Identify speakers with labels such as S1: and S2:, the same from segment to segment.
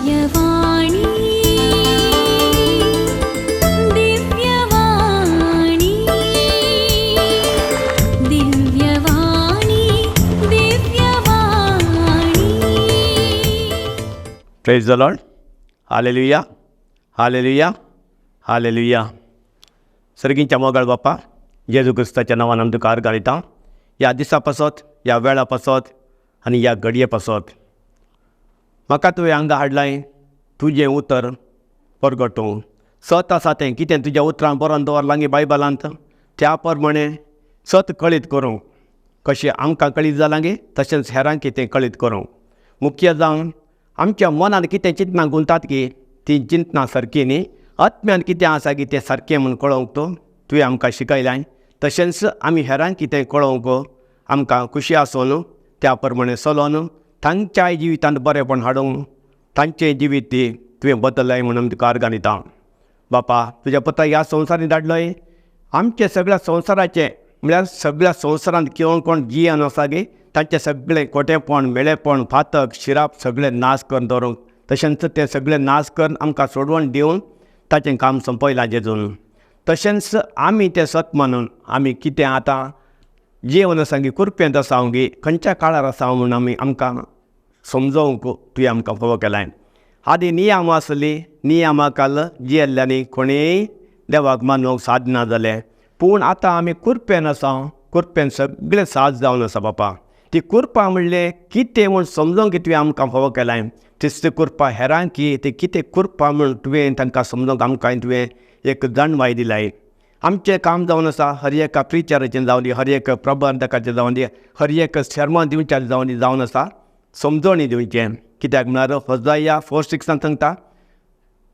S1: Divyavani Divyavani Divyavani Divyavani.
S2: Praise the Lord. Hallelujah, hallelujah, hallelujah. सर्गींच्या मोगाळ बापा, जेजू क्रिस्ताच्या नांवान आमी तुका अर्गां दिता ह्या दिसा पासत, ह्या वेळा पासत आनी ह्या घडये पासत. म्हाका तुवें हांगा हाडलाय तुजें उतर परगटूंक. सत आसा तें कितें तुज्या उतरान बरोवन दवरलां गे बायबलांत, त्या प्रमाणें सत कळीत करूंक. कशें आमकां कळीत जालां गे तशेंच हेरांक कितें कळीत करूंक. मुख्य जावन आमच्या मनान कितें चिंतनां गुंतात गी तीं चिंतनां सारकीं न्ही, आत्म्यान कितें आसा गी तें सारकें म्हूण कळोवंक तूं तुवें आमकां शिकयलाय. तशेंच आमी हेरांक कितें कळोवंक आमकां खुशी आसून त्या प्रमाणें चलोन तांच्याय जिवितांत बरेंपण हाडूंक तांचें जिवीत ती तुवें बदललाय म्हणून तुका अर्गां दिता. बापा, तुज्या पुता ह्या संवसारांत धाडलोय आमचे सगळ्या संवसाराचें, म्हळ्यार सगळ्या संवसारांत कोण कोण जियेन आसा गे तांचें सगळें खोटेपण, मेळेपण, फातक, शिराप सगळें नाश करून दवरूंक. तशेंच तें सगळें नाश करून आमकां सोडवण दिवन ताचें काम सोंपयलां जेजून. तशेंच आमी तें सत मानून आमी कितें आतां जियेवन आसा गी कुरपेंत आसा गी खंयच्या काळार आसा म्हूण आमी आमकां समजोवंक तुवें आमकां फावो केलाय. आदीं नियमां आसलीं, नियमा काल जियेल्ल्यांनी कोणीय देवाक मानूंक सादना जालें. पूण आतां आमी कुरपेन आसा, कुरपेन सगळें साज जावन आसा बापा. ती कुरपा म्हणलें कितें म्हूण समजोंक तुवें आमकां फावो केलाय. तीच कुरपा हेरांक ती कितें कुरपा म्हूण तुवें तांकां समजोंक आमकां तुवें एक जाणवाय दिलाय. आमचें काम जावन आसा हर एका प्रिचराचें जावं दी, हर एक प्रबंधकाचें जावं दी, हर एक शर्मा दिवच्याचें जावं दी, जावन आसा समजोणी दिवचें. कित्याक म्हळ्यार होजाया 4:6 सांगता,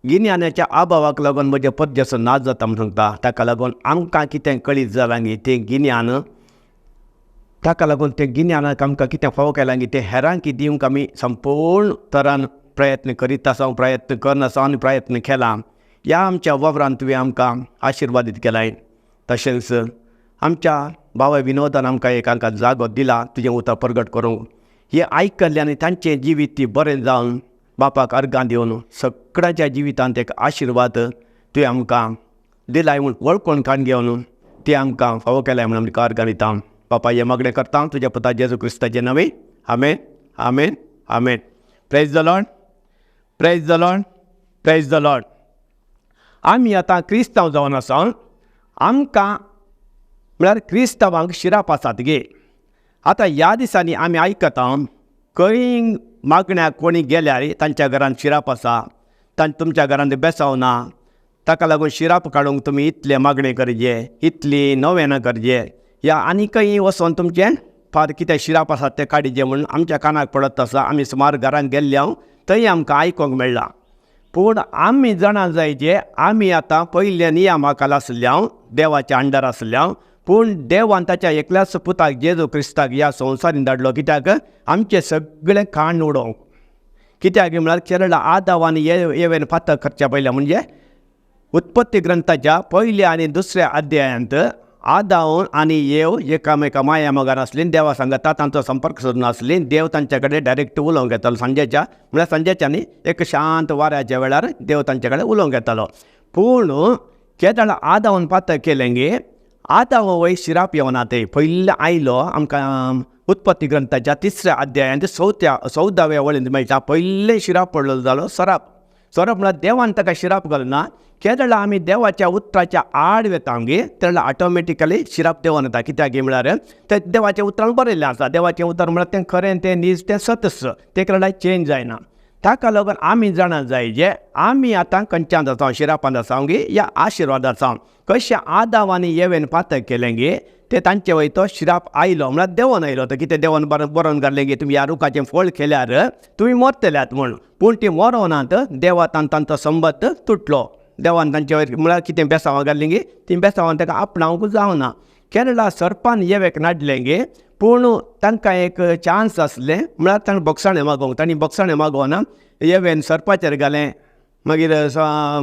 S2: गिन्यानाच्या अभावाक लागून म्हजें परदेसो नाश जाता म्हूण सांगता. ताका लागून आमकां कितें कळीत जालां गी तें गिन्यान, ताका लागून तें गिन्यानाक आमकां कितें फावो केलां गी तें हेरांक दिवंक आमी संपूर्ण तरान प्रयत्न करीत आसा, प्रयत्न करना आसा आनी प्रयत्न केला. ह्या आमच्या वावरान तुवें आमकां आशिर्वादीत केलाय. तशेंच आमच्या भाव विनोदान आमकां एक आमकां जागो दिला तुजें उतर प्रगट करूंक. हें आयकल्लें आनी तांचें जिवीत ती बरें जावन बापाक अर्गां दिवन सगळ्यांच्या जिवितांत एक आशिर्वाद तुवें आमकां दिलाय म्हूण वळखून काण घेवन ते आमकां फावो केलाय म्हूण आमकां अर्गां दिता. बापा, हें मागणें करता तुज्या पुता जेजू क्रिस्ताचें नांवे. आमेन, आमेन, आमेन. Praise the Lord, praise the Lord, praise the Lord. आमी आतां क्रिस्तांव जावन आसा. आमकां म्हळ्यार क्रिस्तांवांक शिराप आसात गे. आतां ह्या दिसांनी आमी आयकता खंय मागण्याक कोणी गेल्यार तांच्या घरांत शिराप आसा, तुमच्या घरांत बेसांव ना, ताका लागून शिराप काडूंक तुमी इतलें मागणें करचें, इतलीं नवेनां करचें, या आनी खंय वचोन तुमचें फार कितें शिराप आसात तें काडिचें म्हूण आमच्या कानाक पडत आसा. आमी सुमार घरांत गेल्ले हांव थंय आमकां आयकूंक मेळ्ळां. पूण आमी जाणा जायचे आमी आतां पयल्या नियमा खाला आसले हांव, देवाच्या अंडर आसले हांव. पूण देवान ताच्या एकल्याच पुताक जेजू क्रिस्ताक ह्या संवसारीन धाडलो कित्याक आमचें सगळें खाण उडोवंक. कित्याक म्हळ्यार केरळा आदाव आनी येवेन फातर करच्या पयलें म्हणजे उत्पत्ती ग्रंथाच्या पयल्या आनी दुसऱ्या अध्यायांत आदाव आनी येव एकामेका माया मोगान आसली, देवा सांगता तांचो संपर्क सोदून आसली. देव तांच्या कडेन डायरेक्ट उलोवंक येतालो सांजेच्या, म्हळ्यार सांजेच्या न्ही एक शांत वाऱ्याच्या वेळार देव तांचे कडेन उलोवंक येतालो. पूण केदळ आदावन पातक केलें गे, आदाव वय शिराप येवना ते पयलीं आयलो आमकां उत्पत्ती ग्रंथाच्या तिसऱ्या अध्यायांत 14व्या वळींत मेळटा. पयलें शिराप पडलो जालो सराप. सोरप म्हळ्यार देवान ताका शिराप घालना. केदळा आमी देवाच्या उतराच्या आड वेता गे तेन्ना ऑटोमॅटिकली शिराप देवान येता. कित्याक म्हळ्यार तें देवाच्या उतरान बरयल्लें आसा. देवाचें उतर म्हळ्यार तें खरें, तें नीज, तें सतस, तें केन्ना चेंज जायना. ताका लागून आमी जाणा जाय जे आमी आतां खंयच्यान आसा, शिरापांत आसा गे या आशिर्वाद आसा. कशें आदाव आनी येवेन पातक केलें गे ते तांचे वयर तो शिराप आयलो म्हळ्यार देवान आयलो. तो कितें देवान बरोवन घातलें गे तुमी ह्या रुखाचें फळ केल्यार तुमी मरतल्यात म्हूण. पूण ती मरोनात, देवान तांचो संबंद तुटलो. देवान तांचे वयर म्हळ्यार कितें बेसांवां घातलीं गे तीं बेसांवां ताका आपणावंक जावना. केरळा सर्पान येवेक नाडलें गे, पूण तांकां एक चान्स आसलें म्हळ्यार तांकां बोगसाणें मागोवंक. तांणी बोगसाणें मागोवना, येवेन सर्पाचेर घालें, मागीर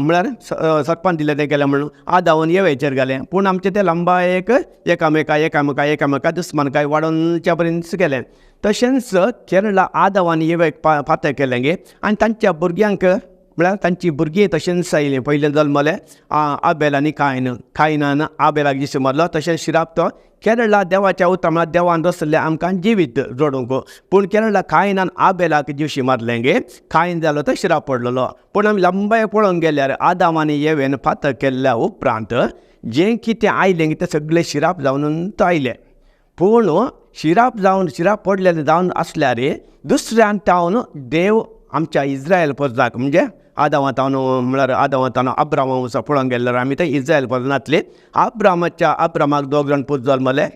S2: म्हळ्यार सरपान दिलें तें केलें म्हणून आदावन येवेचेर घालें. पूण आमचें तें लंबायेक एकामेका एकामेका एकामेका दुस्मानकाय वाडोवच्या पर्यंत केलें. तशेंच केरळा आदव आनी एवेक पातक केलें गे आनी तांच्या भुरग्यांक म्हळ्यार तांची भुरगीं तशेंच आयलीं. पयलें जल्मलें आबेल आनी कायन, कायनान आबेलाक जिसू मारलो. तशेंच शिराप तो केरळा देवाच्या उतरा म्हळ्यार देवान दसलें आमकां जिवीत जोडूंक, पूण केरळा कायनान आबेलाक जिवशी मारलें गे, कायन जालो तो शिराप पडलेलो. पूण आमी लंबाय पळोवंक गेल्यार आदाम आनी एवेन पातक केल्ल्या उपरांत जें कितें आयलें तें सगळें शिराप जावन आयलें. पूण शिराप जावन शिराप पडलेलें जावन आसल्यार दुसऱ्यान तावन देव आमच्या इज्रायल परजाक म्हणजे आदामा तावन म्हळ्यार आदामा तावन अब्रामा वचो पळोवंक गेल्यार आमी ते इज्रायल परजांतले अब्रामाच्या अब्रामाक दोग जाण पूत जल्मले.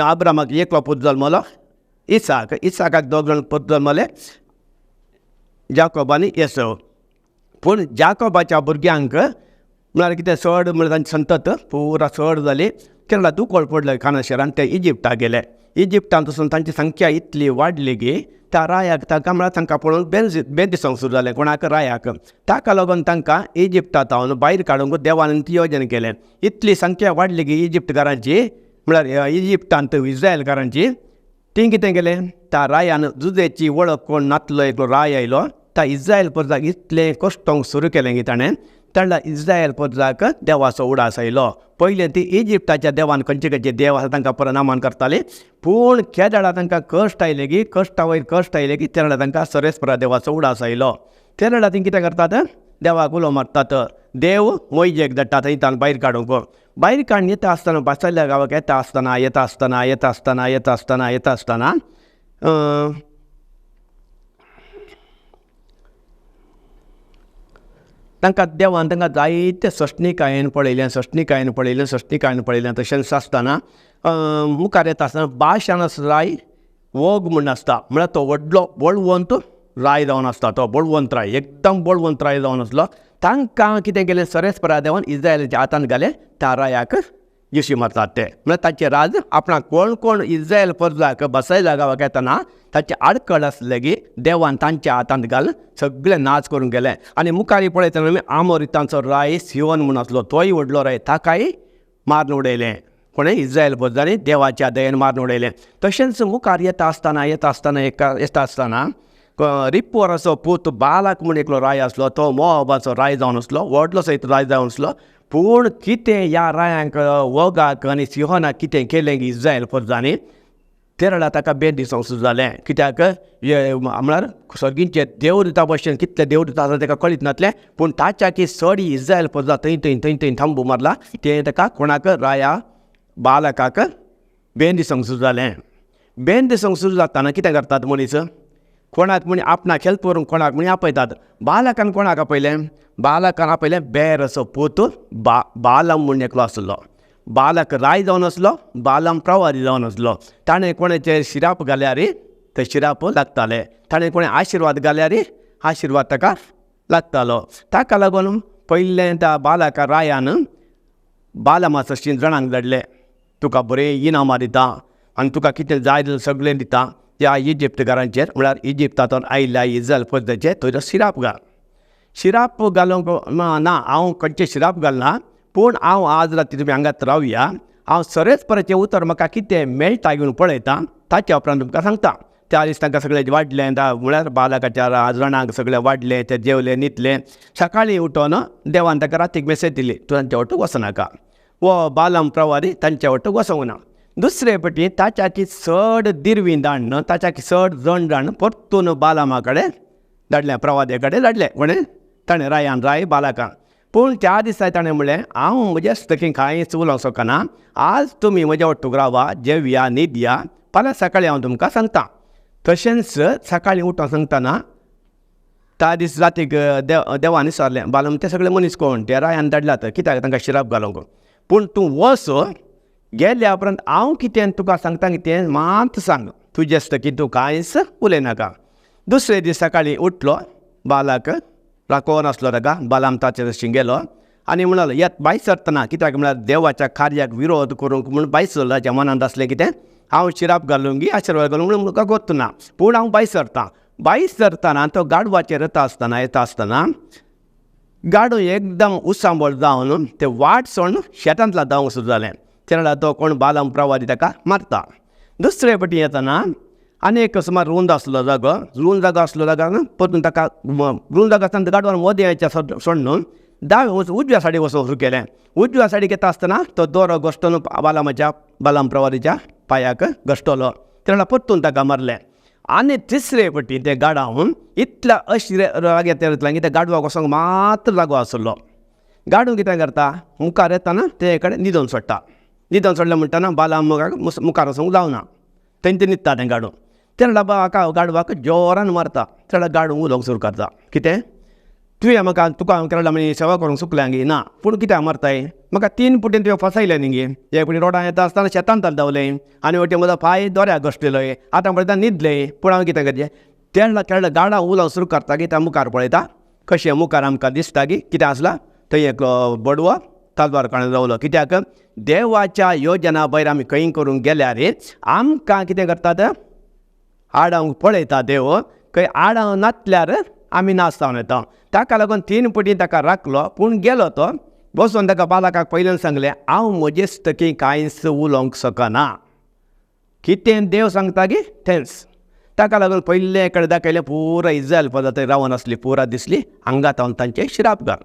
S2: अब्रामाक एकलो पूत जल्मलो इसाक, इसाकाक दोग जाण पूत जल्मले जाकोब आनी येसव. पूण जाकोबाच्या भुरग्यांक म्हळ्यार कितें चड म्हळ्यार तांची संतत पुरा चड जाली. केरळा दुकळ पडले काना शहरान ते इजिप्ताक गेले. इजिप्तांत वचून तांची संख्या इतली वाडली की त्या रायाक तांकां म्हळ्यार तांकां पळोवन बेन दिसूंक सुरू जालें कोणाक रायाक. ताका लागून तांकां इजिप्ता तावन भायर काडूंक देवान योजन केलें. इतली संख्या वाडली की इजिप्तकारांची म्हळ्यार इजिप्तांत इज्रायलकारांची तीं कितें केलें त्या रायान जुजेची वळख कोण नातलो एकलो राय आयलो त्या इज्रायल परजाक इतलें कश्टोंक सुरू केलें की ताणें ताणें इज्रायल परजाक देवाचो उडास आयलो. पयलें ती इजिप्ताच्या देवान खंयचे खंयचे देव आसा तांकां परनामान करताले, पूण केदळा तांकां कश्ट आयले की कश्टा वयर कश्ट आयले की तेरळा तांकां सरेस्परा देवाचो उडास आयलो. तेरळा तीं कितें करतात देवाक उलो मारतात, देव मोयजेक धाडटा थंय तांकां भायर काडूंक. भायर काडून येता आसतना बासाल्या गांवाक येता आसतना येता आसतना येता आसतना येता आसतना येता आसतना तांकां देवान तांकां जायते सश्णिकायेन पळयलें, सश्णिकायेन पळयलें, सश्णिकायेन पळयलें. तशेंच आसतना मुखार येता आसतना बाशान राय वोग म्हूण आसता म्हळ्यार तो व्हडलो बळवंत राय जावन आसता, तो बळवंत राय एकदम बळवंत राय जावन आसलो. तांकां कितें केलें सरेस्परा देवान इज्रायलाच्या हातान घालें त्या रायाक जिशी मारतात ते म्हळ्यार ताचें राज आपणाक कोण कोण इज्रायल परजाक बसयल्या गांवाक येतना ताचें आडखळ आसलें की देवान तांच्या हातांत घाल सगळें नाच करूंक गेलें. आनी मुखार पळयतना आमी आमोरितांचो राय सियोन म्हूण आसलो तोय व्हडलो राय ताकाय मारून उडयलें कोणें इज्रायल परजांनी देवाच्या दयेन मारून उडयलें. तशेंच मुखार येता आसतना येता आसतना एका येता आसतना रिपोराचो पूत बालाक म्हूण एकलो राय आसलो तो मोआबाचो राय जावन आसलो, व्हडलो सयत राय जावन आसलो. पूण कितें ह्या रायांक वोगाक आनी सिहोनाक कितें केलें की इज्रायल परजांनी तेरळा ताका बेन दिसूंक सुरू जालें. कित्याक म्हळ्यार सर्गींचे देव दिता भशेन कितले देव दिता आसा ताका कळीत नासलें, पूण ताच्या की चड इज्रायल परजा थंय थंय थंय थंय थांबू मारला तें ताका कोणाक राया बालकाक बेन दिसूंक सुरू जालें. बेन दिसूंक सुरू जातना कितें करतात मनीस कोणाक म्हण आपणाक हेल्प करूंक कोणाक म्हण आपयतात. बालकान कोणाक आपयलें बालकान आपयलें बेराचो पूत बालम म्हूण एकलो आसलो. बालक राय जावन आसलो, बालम प्रवारी जावन आसलो. ताणें कोणाचेर शिराप घाल्यार ते शिराप लागताले, ताणें कोणें आशिर्वाद घाल्यार आशिर्वाद ताका लागतालो. ताका लागून पयलें त्या बालका रायान बालमाचो जाणांक धाडले, तुका बरें इनामां दिता आनी तुका कितें जाय जाल्यार सगळें दिता त्या इजिप्तकारांचेर म्हळ्यार इजिप्तांतल्यान आयिल्ल्या इज्रायल परजाचेर तुजो शिराप घाल. शिराप घालूंक ना हांव खंयचें शिराप घालना, पूण हांव आज राती तुमी हांगात रावया, हांव सरेस्पराचें उतर म्हाका कितें मेळटा घेवन पळयता ताच्या उपरांत तुमकां सांगता. त्या दीस तांकां सगळें वाडलें म्हळ्यार बालकाच्या जाणांक सगळें वाडलें, ते जेवले न्हिदले. सकाळीं उठोन देवान ताका रातीक मेसेज दिली तूं तांच्या वटूक वचनाका. वो बालम प्रवारी तांच्या वटूक वचूंक ना. दुसरे पटी ताच्या की चड दिरवी धाडन ताच्या की चड जण धाडन परतून बालमा कडेन धाडलें, प्रवादे कडेन धाडलें कोणें ताणें रायान राय बालकान. पूण त्या दिसा ताणें म्हणलें हांव म्हज्या हस्तकीं कांयच उलोवंक शकना, आज तुमी म्हज्या वट्टूक रावा, जेवया न्हिदया, फाल्यां सकाळीं हांव तुमकां सांगता. तशेंच सकाळीं उठोन सांगतना त्या दीस रातीक देवान विचारलें बालम ते सगळे मनीस कोण ते रायान धाडल्यात कित्याक तांकां शिराप घालूंक, पूण तूं वच गेल्या उपरांत हांव कितें तुका सांगता कितें मात सांग, तुजे हस्तकीं तूं कांयच उलयनाका. दुसरे दीस सकाळीं उठलो बालाक राकोवन आसलो ताका बालाम ताचे तशी गेलो आनी म्हणालो येत भायर सरतना कित्याक म्हळ्यार देवाच्या कार्याक विरोध करूंक म्हूण भायर सरलो. ताच्या मनांत आसलें कितें हांव शिराप घालूंक आशिर्वाद घालूंक म्हूण म्हाका गोत्तना, पूण हांव भायर सरता. भायर सरतना तो गाडवाचेर येता आसतना येता आसतना गाडो एकदम उसांबळ जावन ते वाट सोडून शेतांतल्यान धांवंक सुरू जालें. तेन्ना तो कोण बालम प्रवादी ताका मारता. दुसरे पटी येतना आनी एक सुमार रूंद आसलो जागो, रूंद जागो आसलो जाग्यार परतून ताका रूंद जागो आसतना गाडवान मदें येवचें सोडून दावे उजव्या सायडीक वचूंक सुरू केलें. उजव्या सायडीक येता आसतना तो दोरो घश्टून बालामाच्या बालाम प्रवादीच्या पांयाक घश्टलो. तेन्ना परतून ताका मारलें. आनी तिसरे पटी तें गाडावन इतल्या अश्रे राग्या की त्या गाडवाक वचोंक मात्र जागो आसलो. गाडू कितें करता मुखार येतना ते कडेन न्हिदोन सोडटा. न्हिदोन सोडलें म्हणटना बालाम मुखार वचूंक जावना, थंय तें न्हिदता तें गाडू. तेन्ना हाका गाडवाक जोरान मारता. तेन्ना गाडू उलोवंक सुरू करता, कितें तुवें म्हाका तुका हांव केरळा आमी सेवा करूंक चुकल्या गी ना, पूण कित्याक मारताय म्हाका? 3 पुटीन तुवें फसयलें न्ही गे. एक पटी रोडान येता आसतना शेतान धांवलें आनी वटेन म्हजो पांय दोऱ्याक घसटिलो, आतां पळयता न्हिदलें, पूण हांवें कितें करचें? तेन्ना केरळा गाडा उलोवंक सुरू करता की त्या मुखार पळयता कशें मुखार आमकां दिसता की कितें आसला थंय एक बडवो तलवार काडून रावलो. कित्याक देवाच्या योजना भायर आमी खंय करूंक गेल्यार आमकां कितें करतात आडावंक पळयता देव. खंय आडावंक नासल्यार आमी नाश जावन येता. ताका लागून 3 पटी ताका राखलो, पूण गेलो तो बसून ताका बालकाक पयल्यान सांगलें हांव म्हजेच तकी कांयच उलोवंक शकना, कितें देव सांगता की तेंच. ताका लागून पयले कडेन दाखयलें पुरा इज्रायल पदां थंय रावन आसली पुरा दिसली. हांगा तावन तांचेर शिराप घाल,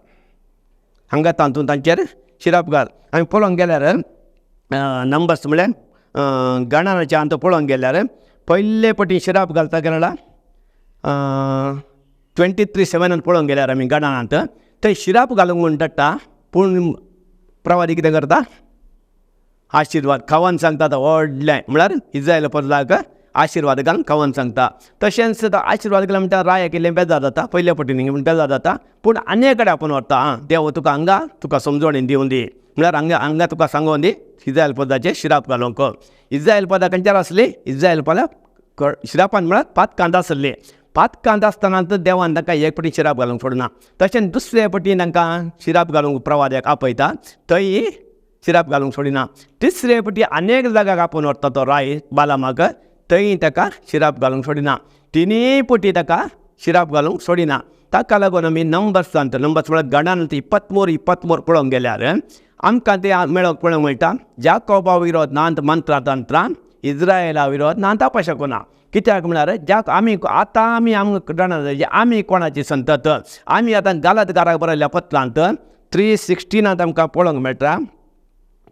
S2: हांगा तातूंत तांचेर शिराप घाल. आमी पळोवंक गेल्यार नंबर्स म्हळ्यार गणानाच्या आंत पळोवंक गेल्यार पयले पटी शिराप घालता केरळा 23:7 पळोवंक गेल्यार आमी गणानांत थंय शिराप घालूंक म्हूण धाडटा, पूण प्रवादी कितें करता आशिर्वाद खावन सांगता तो व्हडलें म्हळ्यार इज्रायल परलाक आशिर्वाद घालून खावन सांगता. तशेंच आशिर्वाद घालून म्हणटा रायाक इल्लें बेजार जाता, पयले पटीन म्हूण बेजार जाता, पूण आनी कडेन आपूण व्हरता. आं देव तुका हांगा तुका समजोणी दिवन दी, म्हळ्यार हांगा हांगा तुका सांगोन दी इज्रायल पदाचेर शिराप घालूंक. इज्रायल पदां खंयच्यार आसली? इज्रायल पदां शिरापान म्हळ्यार पातकांत आसली. पातकांत आसतना देवान तांकां एक पटी शिराप घालूंक सोडना. तशेंच दुसरे पटी तांकां शिराप घालूंक प्रवाद्याक आपयता, थंय शिराप घालूंक सोडिना. तिसरे पटी अनेक जाग्याक आपोवन व्हरता तो राय बालामाक, थंय ताका शिराप घालूंक सोडिना. तिनूय पटी ताका शिराप घालूंक सोडिना. ताका लागून आमी नंबर्सांत नंबर्स म्हळ्यार गणांत 23 पळोवंक गेल्यार आमकां तें मेळोवंक पळोवंक मेळटा. जाकोबा विरोध नांत मंत्रातंत्रां इज्रायला विरोध नांत शकना. कित्याक म्हळ्यार ज्या आमी आतां आमी आमकां जाणा जाय आमी कोणाची संतत. आमी आतां गालातकाराक बरयल्ल्या पत्रांत 3:16 आमकां पळोवंक मेळटा.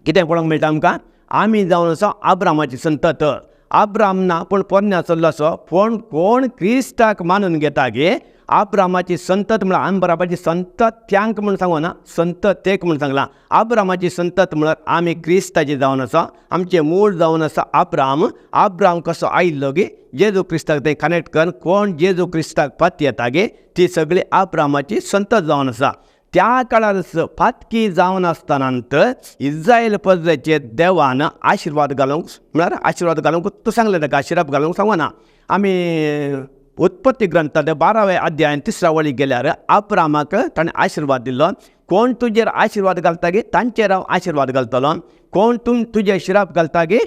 S2: कितें पळोवंक मेळटा आमकां? आमी जावन आसा आब्रामाची संतत. आब्राम ना पूण पोरण्या चल्लो असो, पूण कोण क्रिस्ताक मानून घेता गे आब्रामाची संतत म्हळ्यार आब्रामाची संतत्यांक म्हूण सांगना, संततेक म्हूण सांगलां. आब्रामाची संतत म्हळ्यार आमी क्रिस्ताची जावन आसा, आमचें मूळ जावन आसा आब्राम. आब्राम कसो आयिल्लो गे जेजू क्रिस्ताक तें कनेक्ट कर, कोण जेजू क्रिस्ताक पातयेता गे ती सगळी आब्रामाची संतत जावन आसा. त्या काळार पातकी जावन आसतना इज्रायल पद्दतीचे देवान आशिर्वाद घालूंक म्हळ्यार आशिर्वाद घालूंक तूं सांगलें ताका शिराप घालूंक सांगना. आमी उत्पत्ती ग्रंथांत 12व्या अध्यायान 3 वळीक गेल्यार आब्रामाक ताणें आशिर्वाद दिल्लो. कोण तुजेर आशिर्वाद घालता गे तांचेर हांव आशिर्वाद घालतलो, कोण तूं तुजेर शिराप घालता गे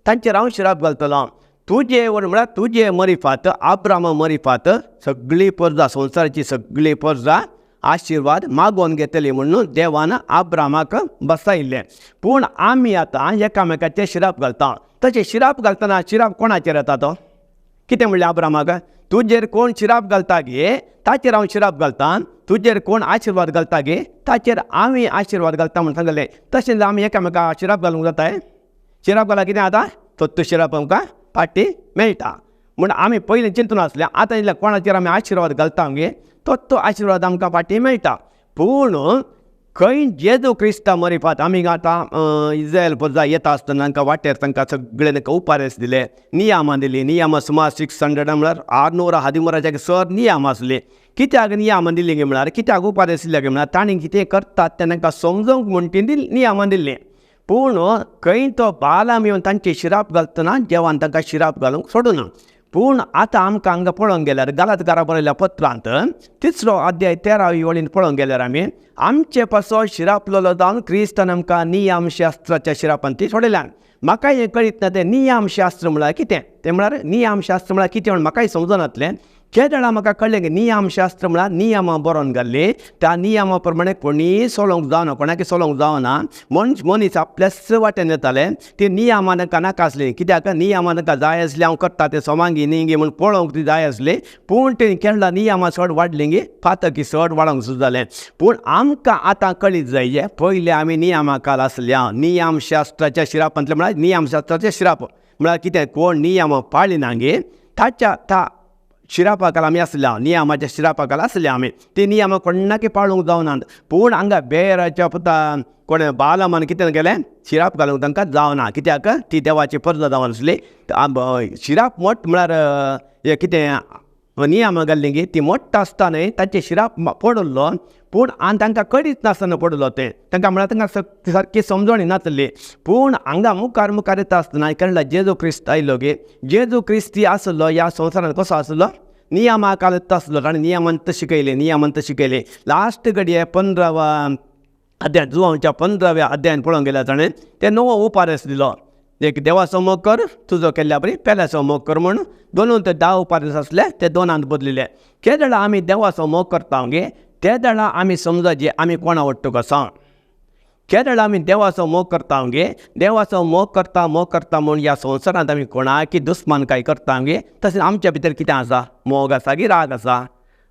S2: तांचेर हांव शिराप घालतलो. तुजे म्हळ्यार तुजे मरिफात आब्रामा मरिफात सगळी परजा संवसाराची सगळी परजा आशिर्वाद मागोवन घेतली म्हणून देवान आब्रामाक बसायिल्लें. पूण आमी आतां एकामेकाचेर शिराप घालता. तशें शिराप घालतना शिराप कोणाचेर येता तो? कितें म्हणलें आब्रामाक? तुजेर कोण शिराप घालता गे ताचेर हांव शिराप घालता, तुजेर कोण आशिर्वाद घालता गे ताचेर आमी आशिर्वाद घालता म्हूण सांगलें. तशेंच आमी एकामेका शिराप घालूंक जाता. शिराप घाल्यार कितें जाता? तो शिराप आमकां फाटी मेळटा. म्हूण आमी पयलीं चिंतून आसलें आतां इल्लें कोणाचेर आमी आशिर्वाद घालता गे तो आशिर्वाद आमकां फाटी मेळटा. पूण खंय जेजू क्रिस्ता मरिफात आमी आतां इज्रायल परजा येता आसतना तांकां वाटेर तांकां सगळे तांकां उपारेस दिले, नियमां दिलीं. नियमां सुमार 600 म्हळ्यार 613 सर नियम आसले. कित्याक नियमां दिलीं गे म्हळ्यार कित्याक उपारेस दिले गे म्हळ्यार तांणी कितें करतात तें तांकां समजूंक म्हूण ती नियमां दिल्लीं. पूण खंय तो बालाम येवन तांचे शिराप घालतना देवान तांकां शिराप घालूंक सोडूना. पूण आतां आमकां हांगा पळोवंक गेल्यार गालातकारा बरयल्ल्या पत्रांत 3 अध्याय 13 वळीन पळोवंक गेल्यार आमी आमचे पासो शिरापलेलो जावन क्रिस्तान आमकां नियमशास्त्राच्या शिरापान ती सोडयल्यान. म्हाका हें कळीत ना तें नियमशास्त्र म्हळ्यार कितें तें, म्हळ्यार नियमशास्त्र म्हळ्यार कितें म्हूण म्हाकाय समजनातलें. केदळा म्हाका कळ्ळें की नियमशास्त्र म्हळ्यार नियमां बरोवन घाल्लीं, त्या नियमा प्रमाणे कोणीय चलोवंक जावना, कोणाकय चलोवंक जावना. मनीस आपल्याच वाटेन येताले. ती नियमां तांकां नाका आसलीं. कित्याक नियमां तांकां जाय आसलीं, हांव करता तें सोमांगी न्ही गे म्हूण पळोवंक ती जाय आसली. पूण तें केन्ना नियमां चड वाडलीं गे पातकी चड वाडोवंक सुद्दां जालें. पूण आमकां आतां कळीत जाय जे पयलीं आमी नियमा खाला आसल्या. नियमशास्त्राच्या शिरापांतलें म्हळ्यार नियमशास्त्राचें शिराप म्हळ्यार कितें, कोण नियमां पाळिना गे ताच्या त्या शिरापा खाला आमी आसल्या, नियमाच्या शिरापा खाला आसल्या आमी. ती नियमां कोणाकय पाळूंक जावनात. पूण हांगा बेराच्या पुता कोणें बालमान कितें केलें, शिराप घालूंक तांकां जावना. कित्याक ती देवाची परजा जावन आसली. शिराप मोट म्हळ्यार हें कितें नियमां घाल्लीं गी ती मोट्ट आसता न्हय, तांचे शिराप पडिल्लो. पूण आनी तांकां कळीत नासतना पडिल्लो तें, तांकां म्हळ्यार तांकां सारकी समजणी नासली. पूण हांगा मुखार मुखार येता आसतना केन्ना जेजू क्रिस्त आयलो गे, जेजू क्रिस्ती आसलो ह्या संवसारांत कसो आसलो, नियमा खाला आसलो. ताणें नियमांत शिकयलें, नियमांत शिकयलें. लास्ट घडये 15व्या अध्याय, जुवांच्या 15व्या अध्यायान पळोवंक गेल्यार ताणें ते नवो उपारस दिलो. एक देवाचो मोग कर, तुजो केल्ल्या बरी पेल्याचो मोग कर म्हूण 2 ते 10 उपारस आसले ते 2 बदलिले. केदळा आमी देवाचो मोग करता गे तेदळा आमी समजाचे आमी कोणा वट्टूक आसा. केदळा आमी देवाचो मोग करता गे, देवाचो मोग करता मोग करता म्हूण ह्या संवसारांत आमी कोणाकी दुस्मानकाय करता गे, तशें आमच्या भितर कितें आसा, मोग आसा की राग आसा.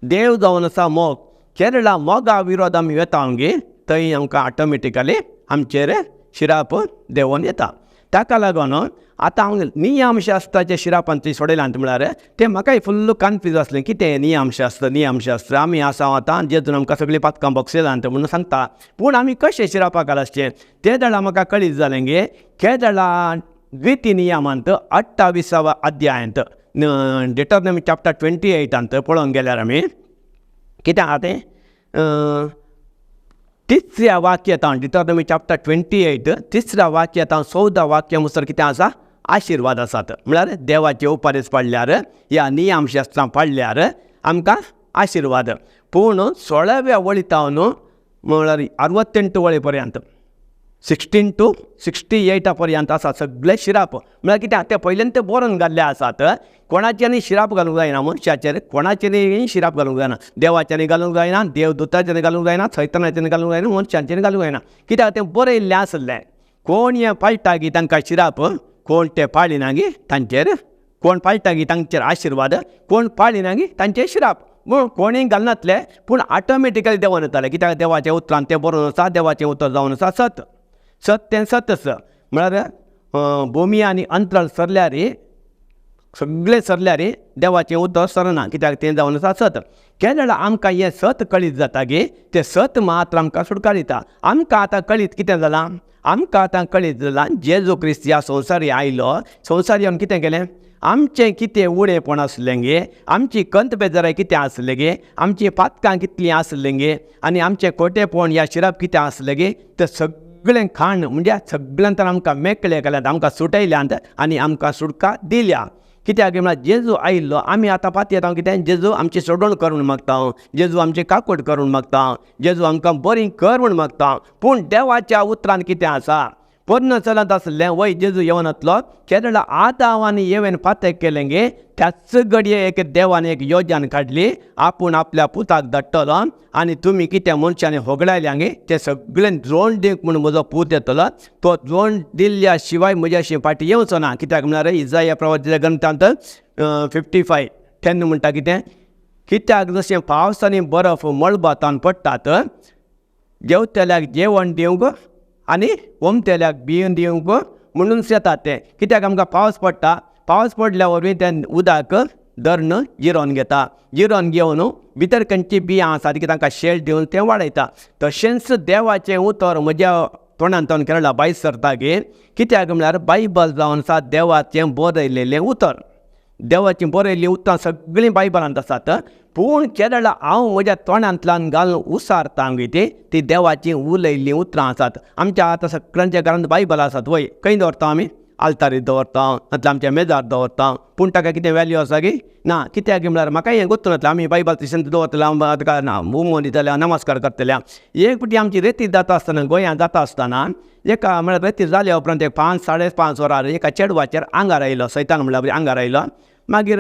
S2: देव जावन आसा मोग. केरळा मोगा विरोध आमी वेता गे थंय आमकां ऑटोमेटिकली आमचेर शिराप देंवोन येता. ताका लागून आतां हांव नियमशास्त्राच्या शिरापान ती सोडयलां म्हळ्यार तें म्हाकाय फुल्ल कन्फ्यूज आसलें, कितें नियमशास्त्र नियमशास्त्र आमी आसा आतां जेजून आमकां सगळीं पातकां बक्षयलां म्हणून सांगता, पूण आमी कशें शिरापा खाला आसचें. ते दळा म्हाका कळीत जालें गे केदळा द्विती नियमांत 28व्या अध्यायांत डिटरनॉमी चॅप्टर 28 पळोवंक गेल्यार आमी कितें आहा तें तिसऱ्या वाक्यांत, डिटरनॉमी चॅप्टर 28 तिसऱ्या वाक्यांत 14 वाक्या मुसर कितें आसा, आशिर्वाद आसात. म्हळ्यार देवाचे उपारीस पाडल्यार ह्या नियमशास्त्रां पाडल्यार आमकां आशिर्वाद. पूण 16व्या वळीतावन म्हळ्यार 68 वळी पर्यंत 16 to 68 पर्यंत आसा सगळे शिराप. म्हळ्यार कितें ते पयल्यान ते बरोवन घाल्ले आसात. कोणाच्यानी शिराप घालूंक जायना, मनशाचेर कोणाचेरय शिराप घालूंक जायना, देवाच्यानी घालूंक जायना, देवदूताच्यानी घालूंक जायना, सैतानाच्यानी घालूंक जायना, मनशांच्यानी घालूंक जायना. कित्याक तें बरयल्लें आसलें. कोण हें पाळटा गी तांकां शिराप, कोण ते पाळिना गी तांचेर, कोण पाळटा गी तांचेर आशिर्वाद, कोण पाळिना गी तांचेर शिराप. म्हूण कोणीय घालनातले, पूण ऑटोमेटिकली देवान येताले. कित्याक देवाचें उतरान तें बरोवन आसा, देवाचें उतर जावन आसा सत, सत तें सत आसा. म्हळ्यार भूमी आनी अंतराळ सरल्यार सगळें सरल्यार देवाचें उतर सरना, कित्याक तें जावन आसा सत. केन्ना आमकां हें सत कळीत जाता गे तें सत मात्र आमकां सुटकार दिता. आमकां आतां कळीत कितें जालां, आमकां आतां कळीत जालां जेजू क्रिस्त ह्या संवसारी आयलो. संवसारी येवन कितें केलें, आमचें कितें उणेपण आसलें गे, आमची कंत बेजाराय कितें आसलें गे, आमचीं पातकां कितलीं आसलें गे, आनी आमचें खोटेपण ह्या शिराप कितें आसलें गे, तें सगळें खाण म्हणजे सगळ्यान तर आमकां मेकळें केल्यात, आमकां सुटयल्यात आनी आमकां सुटका दिल्या. कित्याक म्हळ्यार जेजू आयिल्लो आमी आतां पातयेता कितें, जेजू आमची सोडवण कर म्हूण मागता, जेजू आमची काकूट कर म्हूण मागता, जेजू आमकां बरी कर म्हूण मागता. पूण देवाच्या उतरान कितें आसा, पोन्नो चलत आसलें वय जेजू येवनातलो केरळा आदाव आनी येवन फातेक केलें गे, त्याच घडये एक देवान एक योजन काडली, आपूण आपल्या पुताक धाडटलो आनी तुमी कितें मनशांनी होगडायल्या गे तें सगळें जोड दिवंक म्हूण म्हजो पूत येतलो, तो जोड दिल्ल्या शिवाय म्हज्याशी फाटीं येवचो ना. कित्याक म्हळ्यार इजाया प्रवासीच्या ग्रंथांत 55:10 म्हणटा कितें, कित्याक जशें पावस आनी बरफ मळबांतान पडटात, जेवतल्याक जेवण दिवंक आनी ओमतेल्याक बियो दिवंक म्हणून येतात तें. कित्याक आमकां पावस पडटा, पावस पडल्या वरवीं तें उदक धरण जिरोवन घेता, जिरोवन घेवन भितर खंयची बियां आसा ती तांकां शेळ दिवन तें वाडयता. तशेंच देवाचें उतर म्हज्या तोंडांतल्यान केरळा भायर सरता गे, कित्याक म्हळ्यार बायबल जावन आसा देवाचें बरयलेलें उतर, देवाचीं बरयल्लीं उतरां सगळीं बायबलांत आसात. पूण केरळा हांव म्हज्या तोंडांतल्यान घालून उसारता गे ती देवाचीं उलयल्लीं उतरां आसात. आमच्या आतां सगळ्यांच्या घरांत बायबल आसात वय, खंय दवरता आमी, आल्तारीर दवरता, नातल्यार आमच्या मेजार दवरता. पूण ताका कितें वेल्यू आसा गी ना. कित्याक म्हळ्यार म्हाका हें गोत्तू नातलें आमी बायबल तशें दवरतले, ताका ना उमो दितले, नमस्कार करतले. एक फावटी आमची रेती जाता आसतना, गोंयांत जाता आसतना एका म्हळ्यार रेती जाल्या उपरांत एक 5 साडे 5 वरां एका चेडवाचेर आंगार आयलो, सैतान म्हळ्यार आंगार आयलो. मागीर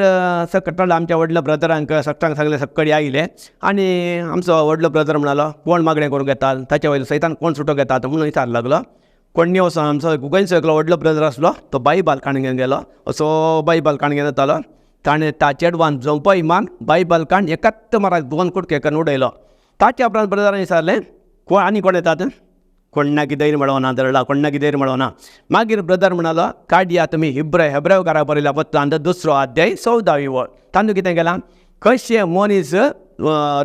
S2: सकयल आमच्या व्हडल्या ब्रदरांक सगळ्यांक सांगलें, सक्कडी आयले आनी आमचो व्हडलो ब्रदर म्हणालो कोण मागणें करूंक येता ताच्या वयलो सैतान कोण सुटोवंक येता म्हणून विचार लागलो. कोण्णी वचोन आमचो गोंयचो एकलो व्हडलो ब्रदर आसलो तो बायबल काण घेवन गेलो. असो बायबल काण घेवन येतालो. ताणें त्या चेडवान झोंपय मान बायबल काण एकाच माराक दोन कुडके करून उडयलो. ताच्या उपरांत ब्रदरान विचारलें कोण आनी कोण येतात, कोण्णाकी धैर्य मेळोना धरला, कोण्णाकी धैर्य मेळोना. मागीर ब्रदर म्हणालो काडया तुमी हेब्रेवकाराक बरयल्या पत्रांत 2 अध्याय 14वी वळ. तांदूळ कितें केलां, कशें मनीस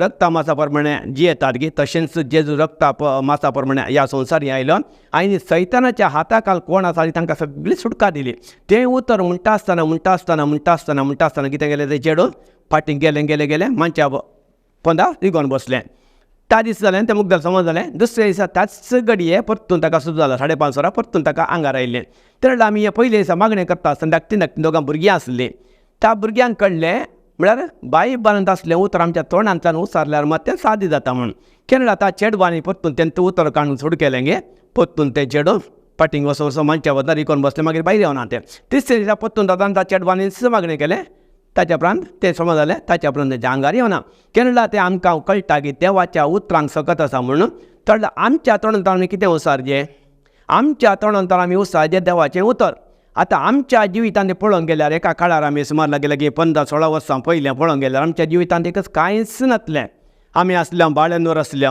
S2: रक्ता मासा प्रमाणे जियेतात की तशेंच जेजू रक्ता मासा प्रमाणे ह्या संवसारी आयलो आनी सैतानाच्या हाता खाल कोण आसा तांकां सगळी सुटका दिली. तें उतर म्हणटा आसतना म्हणटा आसतना म्हणटा आसतना म्हणटा आसतना कितें केलें तें चेडूं फाटीं गेलें गेलें गेलें मानच्या पोंदा रिगोन बसलें. त्या दीस जालें तें मुगदल समज जालें. दुसऱ्या दिसा त्याच घडये परतून ताका सुरू जालो 5:30 वरां परतून ताका आंगार आयलें. तर आमी हे पयले दिसा मागणें करता आसतना धाकटीं धाकटीं दोगां भुरगीं आसलीं. त्या भुरग्यांक कळ्ळें म्हळ्यार बायबलांत आसलें उतर आमच्या तोंडांतल्यान उचारल्यार मात तें सादी जाता म्हणून. केन्ना आतां चेडवांनी परतून तेंचें उतर काडून सुरू केलें गे, परतून तें चेडूं फाटीं वचोन वचोन मानच्या वता रिकोन बसलें. मागीर भायर येवना तें. तिसऱ्या दिसा परतून दादान त्या चेडवांनीच मागणें केलें. ताच्या उपरांत तें समज जालें. ताच्या उपरांत तेच्या आंगार येवना. केन्ना तें आमकां कळटा की देवाच्या उतरांक सकत आसा म्हणून. तर आमच्या तोंडांत आमी कितें उसारचें, आमच्या तोंडांत आमी उसारचें देवाचें उतर. आतां आमच्या जिवितांत पळोवंक गेल्यार एका काळार आमी सुमार लागीं लागीं 15-16 वर्सां पयलें पळोवंक गेल्यार आमच्या जिवितांत एकच कांयच नासलें. आमी आसले बाळ्यानूर आसले.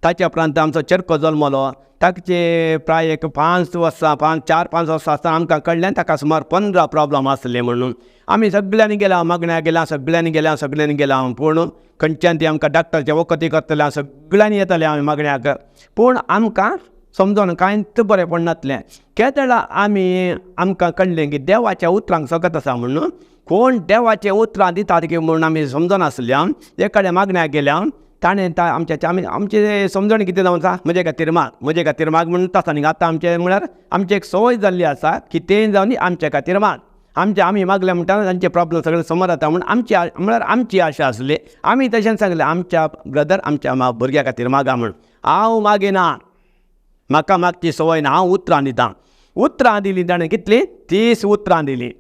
S2: ताच्या उपरांत आमचो चेरको जल्मलो. ताचे प्राय एक 5 वर्सां 4-5 वर्सां आसतना आमकां कळ्ळें ताका सुमार 15 प्रॉब्लम आसले म्हणून. आमी सगळ्यांनी गेल्या मागण्या गेल्या सगळ्यांनी गेल्या सगळ्यांनी गेल्या पूण खंयच्यान ती आमकां डॉक्टराचे वखदी करतले सगळ्यांनी येताले आमी मागण्याक, पूण आमकां समजोन कांयच बरें पडनासलें. केदळा आमी आमकां कळ्ळें की देवाच्या उतरांक सकत आसा म्हणून. कोण देवाचें उतरां दितात की म्हणून आमी समजनासल्या. एकाड्या मागण्याक गेल्या ताणें आमच्या आमी आमचें समजण कितें जावन आसा, म्हजे खातीर माग म्हजे खातीर माग म्हणटा आसता न्ही. आतां आमचें म्हळ्यार आमची एक संवय जाल्ली आसा कितेंय जावन आमच्या खातीर माग. आमचे आमी मागले म्हणटा तांचे प्रॉब्लम सगळे समोर जाता म्हूण आमची म्हळ्यार आमची आशा आसली. आमी तशेंच सांगलें आमच्या ब्रदर आमच्या भुरग्या खातीर मागा म्हूण. हांव मागिना, म्हाका मागची संवय ना, हांव उतरां दितां. उतरां दिलीं ताणें कितलीं 30 उतरां दिलीं.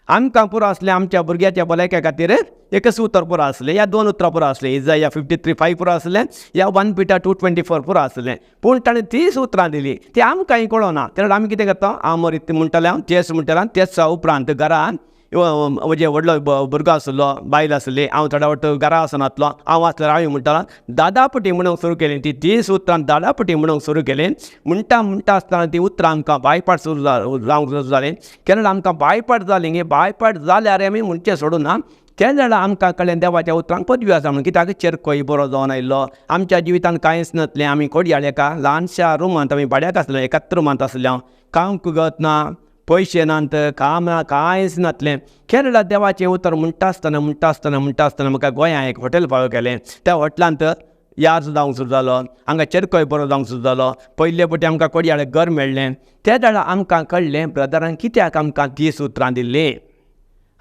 S2: आमकां पुरो आसलें आमच्या भुरग्याच्या भलायके खातीर एकच उतर पुरो आसलें या 2 उतरां पुरो आसलें. इजाया 53:5 पुरो आसलें या 1 Peter 2:24 पुरो आसलें. पूण ताणें 30 उतरां दिलीं ती आमकांय कळना. तेन्ना आमी कितें करता, हांव मरे म्हणटालें हांव तेच म्हणटालें. तेच उपरांत घरान म्हजे व्हडलो भुरगो आसलो बायल आसली, हांव थोड्या वाट घरा आसनातलो, हांव आसल्यार हांवें म्हणटालो दादापटी म्हणूंक सुरू केली. ती 30 उतरां दादापटी म्हणूंक सुरू केली. म्हणटा म्हणटा आसतना ती उतरां आमकां बायपाट सुरू जावंक सुरू जालीं. केन्ना आमकां बायपाट जालीं गे, बायपाट जाल्यार आमी म्हणचें सोडूं ना. तें जाल्यार आमकां कळ्ळें देवाच्या उतरांक पदवी आसा म्हणून. कित्याक चेरकोय बरो जावन आयिल्लो, आमच्या जिवितांत कांयच नासलें. आमी कोडयाळ एका ल्हानशा रुमांत आमी भाड्याक आसले, एकाच रुमांत आसले. हांव काम गत ना, पयशे नात, काम ना, कांयच नासलें. केरळा देवाचें उतर म्हणटा आसतना म्हणटा आसतना म्हणटा आसतना म्हाका गोंया एक हॉटेल फावो केलें. त्या हॉटेलांत याज जावंक सुरू जालो, हांगा चेरकोय बरो जावंक सुरू जालो. पयले पटी आमकां कोडयाळे घर मेळ्ळें. त्या वेळार आमकां कळ्ळें ब्रदरान कित्याक आमकां 30 उतरां दिल्लीं.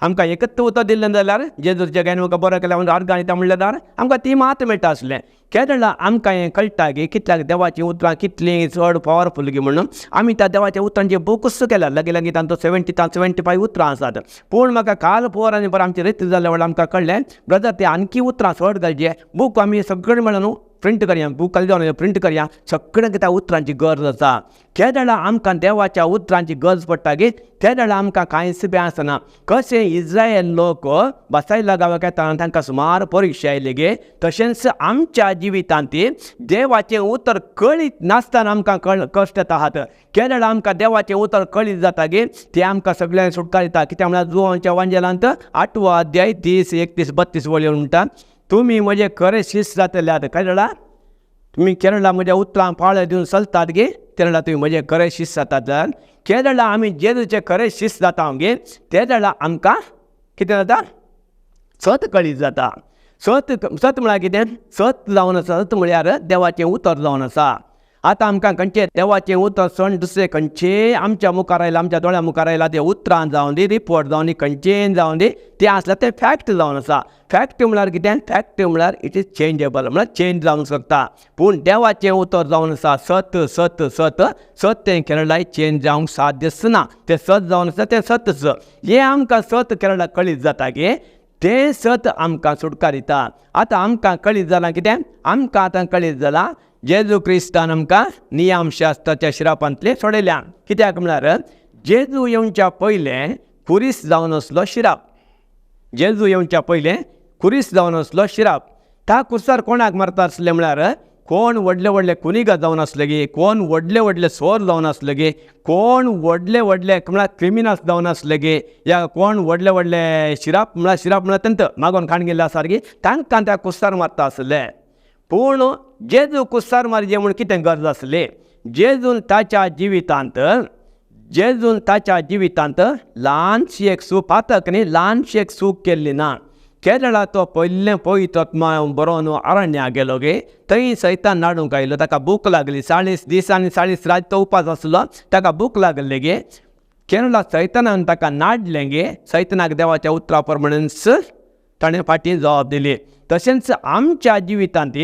S2: आमकां एकच उतर दिल्लें जाल्यार जेजूच्या गायन म्हाका बरो केल्या म्हणून अर्गां दिता म्हणल्यार आमकां ती मात मेळटा आसलें. केदळा आमकां हें कळटा की कितल्याक देवाचीं उतरां कितलीं चड पावरफूल की म्हणून. आमी त्या देवाच्या उतरांचे बुकूच केल्या. लागीं लागीं तांचो 70-75 उतरां आसात. पूण म्हाका काल पोर आनी बरें आमचें रित जाल्या वेळार आमकां कळ्ळें ब्रदर ते आणखी उतरां चड घालचें. बूक आमी सगळें मेळून न्हू प्रिंट करया, बूक खाली जावन प्रिंट करया, सगळ्यांक त्या उतरांची गरज आसा. केदळा आमकां देवाच्या उतरांची गरज पडटा की तेदळा आमकां कांयच बी आसना. कशें इज्रायल लोक बसायला गांवाक येता तांकां सुमार परिक्षा आयली गे, तशेंच आमच्या जिवितांत देवाचें उतर कळीत नासतना आमकां कश्ट येता आहात. केदळा आमकां देवाचें उतर कळीत जाता गे तें आमकां सगळ्यांक सुटका दिता. कित्याक म्हळ्यार जुवांच्या वांजेलांत 8वो अध्याय 30, 31, 32 वळी म्हणटा तुमी म्हजे खरे शिस्त जातले. आतां केरळा तुमी केरळा म्हज्या उतरां पाळो दिवन चलतात गे, तेरळा तुमी म्हजे खरे शिस्त जातात. केरळा आमी जेजूचे खरे शिस्त जाता गे, तेदळा आमकां कितें जाता, सत कळीत जाता. सत सत म्हळ्यार कितें, सत जावन आसा. सत म्हळ्यार देवाचें उतर जावन आसा. आतां आमकां खंयचें देवाचें उतर सण दुसरें खंयचें आमच्या मुखार आयलां, आमच्या दोळ्या मुखार आयलां, तें उतरां जावन दी, रिपोर्ट जावन दी, खंयचें जावन दी, तें आसल्यार तें फॅक्ट जावन आसा. फॅक्ट म्हळ्यार कितें? फॅक्ट म्हळ्यार it is चेंजेबल, म्हळ्यार चेंज जावंक शकता. पूण देवाचें उतर जावन आसा सत सत सत सत, तें केरळाय चेंज जावंक साध्यच ना. तें सत जावन आसा, तें सतच. हें आमकां सत केरळा कळीत जाता की तें सत आमकां सुटकार दिता. आतां आमकां कळीत जालां कितें? आमकां आतां कळीत जालां जेजू क्रिस्तान आमकां नियमशास्त्राच्या शिरापांतलें सोडयल्या. कित्याक म्हळ्यार जेजू येवच्या पयलें खुरीस जावन आसलो शिराप. जेजू येवच्या पयलें खुरीस जावन आसलो शिराप. त्या खुर्सार कोणाक मारता आसलें म्हळ्यार कोण व्हडले व्हडले कुनिगा जावन आसले गे, कोण व्हडले व्हडले सोर जावन आसले गे, कोण व्हडले व्हडले म्हळ्यार क्रिमिनल्स जावन आसले गे, या कोण व्हडले व्हडले शिराप म्हळ्यार शिराप म्हळ्यार तेंत मागोन खाण गेल्ले आसा गे, तांकां त्या कुस्तार मारता आसले. पूण जेजू कुस्तार मारचें म्हूण कितें गरज आसली? जेजून ताच्या जिवितांत, जेजून ताच्या जिवितांत ल्हानशी एक सूख पातक न्ही, ल्हानशी एक सूख केल्ली ना. केरळा तो पयलें पवित्र आत्मा बरोवन अरण्या गेलो गे, थंय सैतान नाडूंक आयलो. ताका भूक लागली. 40 दीस आनी 40 रात तो उपास आसलो, ताका भूक लागली गे. केरळा सैतानान ताका नाडलें गे. सैतानाक देवाच्या उतरा प्रमाणेच ताणें फाटीं जबाब दिली. तशेंच आमच्या जिवितांत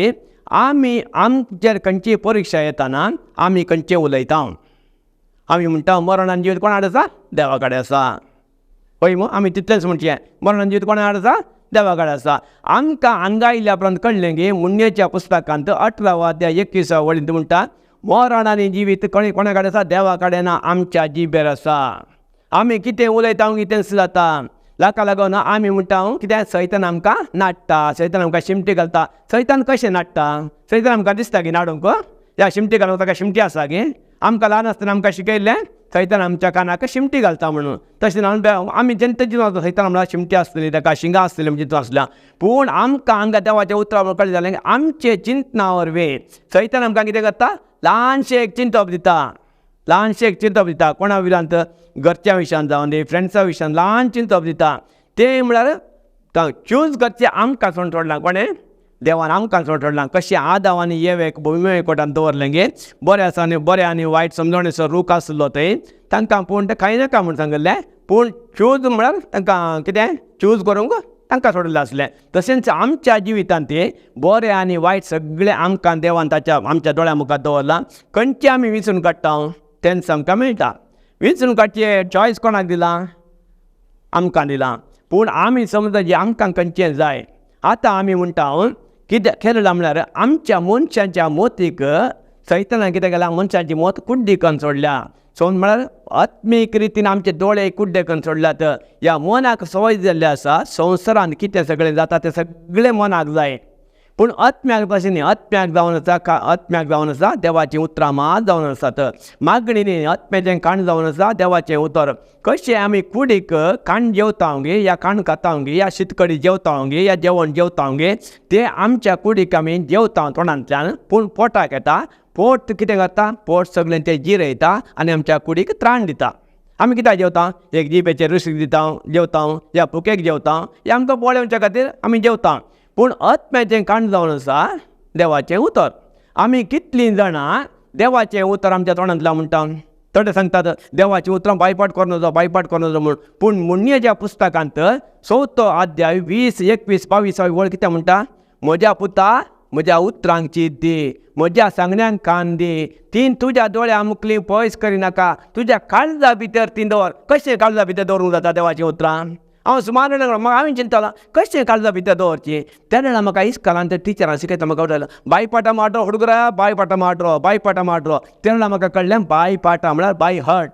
S2: आमी आमचेर खंयची परिक्षा येताना आमी खंयचें उलयता. आमी म्हणटा मरण आनी जिवीत कोणा कडेन आसा? देवा कडेन आसा. हय मू, आमी तितलेंच म्हणचें, मरण आनी जिवीत कोणा कडेन आसा? देवा कडेन आसा. आमकां हांगा आयल्या उपरांत कळ्ळें की मुण्णेच्या पुस्तकांत 18 अध्याय 21 वळींत म्हणटा मरण आनी जिवीत कोणा कडेन आसा? देवा कडेन ना, आमच्या जिबेर आसा. आमी कितें उलयता कितेंच जाता. ताका लागून आमी म्हणटा कित्याक सैतान आमकां नाडटा, सैतान आमकां शिमटी घालता. सैतान कशें नाडटा? सैतान आमकां दिसता की नाडूंक, ह्या शिमटी घालूंक ताका शिमटी आसा की? आमकां ल्हान आसतना आमकां शिकयल्लें सैतान आमच्या कानाक शिमटी घालता म्हणून. तशें आमी जेन्ना चिंतता सैतान म्हळ्यार शिमटी आसतली, ताका शिंगां आसतली म्हणजे चिंतून आसल्या. पूण आमकां हांगा देवाच्या उतरा कळ्ळें जालें आमचे चिंतना वरवीं सैतान आमकां कितें करता? ल्हानशें एक चिंतप दिता, ल्हानशें एक चिंतप दिता. कोणा विरांत घरच्या विशयान जावन दी, फ्रेंड्सा विशयान ल्हान चिंतप दिता. तें म्हळ्यार चूज करचें आमकां सोडलां. कोणें? देवान आमकां सोडलां. कशें आदाव आनी येवेक भुंयकोटान दवरलें गे, बरें आसा आनी बरें आनी वायट समजणेचो रूख आसलो थंय, तांकां पूण तें खायनाका नाका म्हूण सांगिल्लें. पूण चूज म्हळ्यार तांकां कितें चूज करूंक तांकां सोडिल्लें आसलें. तशेंच आमच्या जिवितांत तें बरें आनी वायट सगळें आमकां देवान ताच्या आमच्या दोळ्या मुखार दवरलां. खंयचें आमी विंचून काडटा तेंच आमकां मेळटा. विंचून काडचें चॉयस कोणाक दिलां? आमकां दिलां. पूण आमी समजा जें आमकां खंयचें जाय. आतां आमी म्हणटा कितें केरळा म्हळ्यार आमच्या मनशांच्या मोतीक सैतानान कितें केलां? मनशांची मोत कुड्डी करून सोडल्या. सो म्हळ्यार आत्मीक रितीन आमचे दोळे कुड्डे करून सोडल्यात. ह्या मनाक संवय जाल्ली आसा संवसारांत कितें सगळें जाता तें सगळें मनाक जाय. पूण आत्म्याक तशें न्ही. आत्म्याक जावन आसा, आत्म्याक जावन आसा देवाचीं उतरां मात जावन आसात. मागणी न्ही, आत्म्याचें काण जावन आसा देवाचें उतर. कशें आमी कुडीक काण जेवता गे, या काण खाता गे, या शीतकडी जेवता गे, या जेवण जेवता गे, तें आमच्या कुडीक आमी जेवता तोंडांतल्यान, पूण पोटाक येता. पोट कितें करता? पोट सगळें तें जिरयता आनी आमच्या कुडीक त्राण दिता. आमी कित्याक जेवता? एक जिबेचेर रुशीक दिता जेवता, या भुकेक जेवता, या आमकां बोळ येवच्या खातीर आमी जेवता. पूण आत्म्याचें काण जावन आसा देवाचें उतर. आमी कितलीं जाणां देवाचें उतर आमच्या तोंडांतल्यान म्हणटा? थोडे सांगतात देवाचीं उतरां बायपाट करून जावं, बायपाट करून जावं म्हूण. पूण मुण्णेच्या पुस्तकांत 4 अध्याय 20, 21, 22 वळ कितें म्हणटा? म्हज्या पुता, म्हज्या उतरांक चीत दी, म्हज्या सांगण्यांक कान दी, तीं तुज्या दोळ्या मुखली पयस करिनाका, तुज्या काळजा भितर तीं दवर. कशें काळजा भितर दवरूंक जाता देवाचीं उतरां? हांव सुमार म्हाका हांवें चिंततालो कशें काळजा भितर दवरचीं. तेन्ना म्हाका इस्कॉलान ते टिचरान शिकयता म्हाका कळटालें बायपाटा माड्रो हुडगुरा, बायपाटा माड्रो, बायपाटा माड्रो. तेन्ना म्हाका कळ्ळें बायपाटा म्हळ्यार बाय हर्ट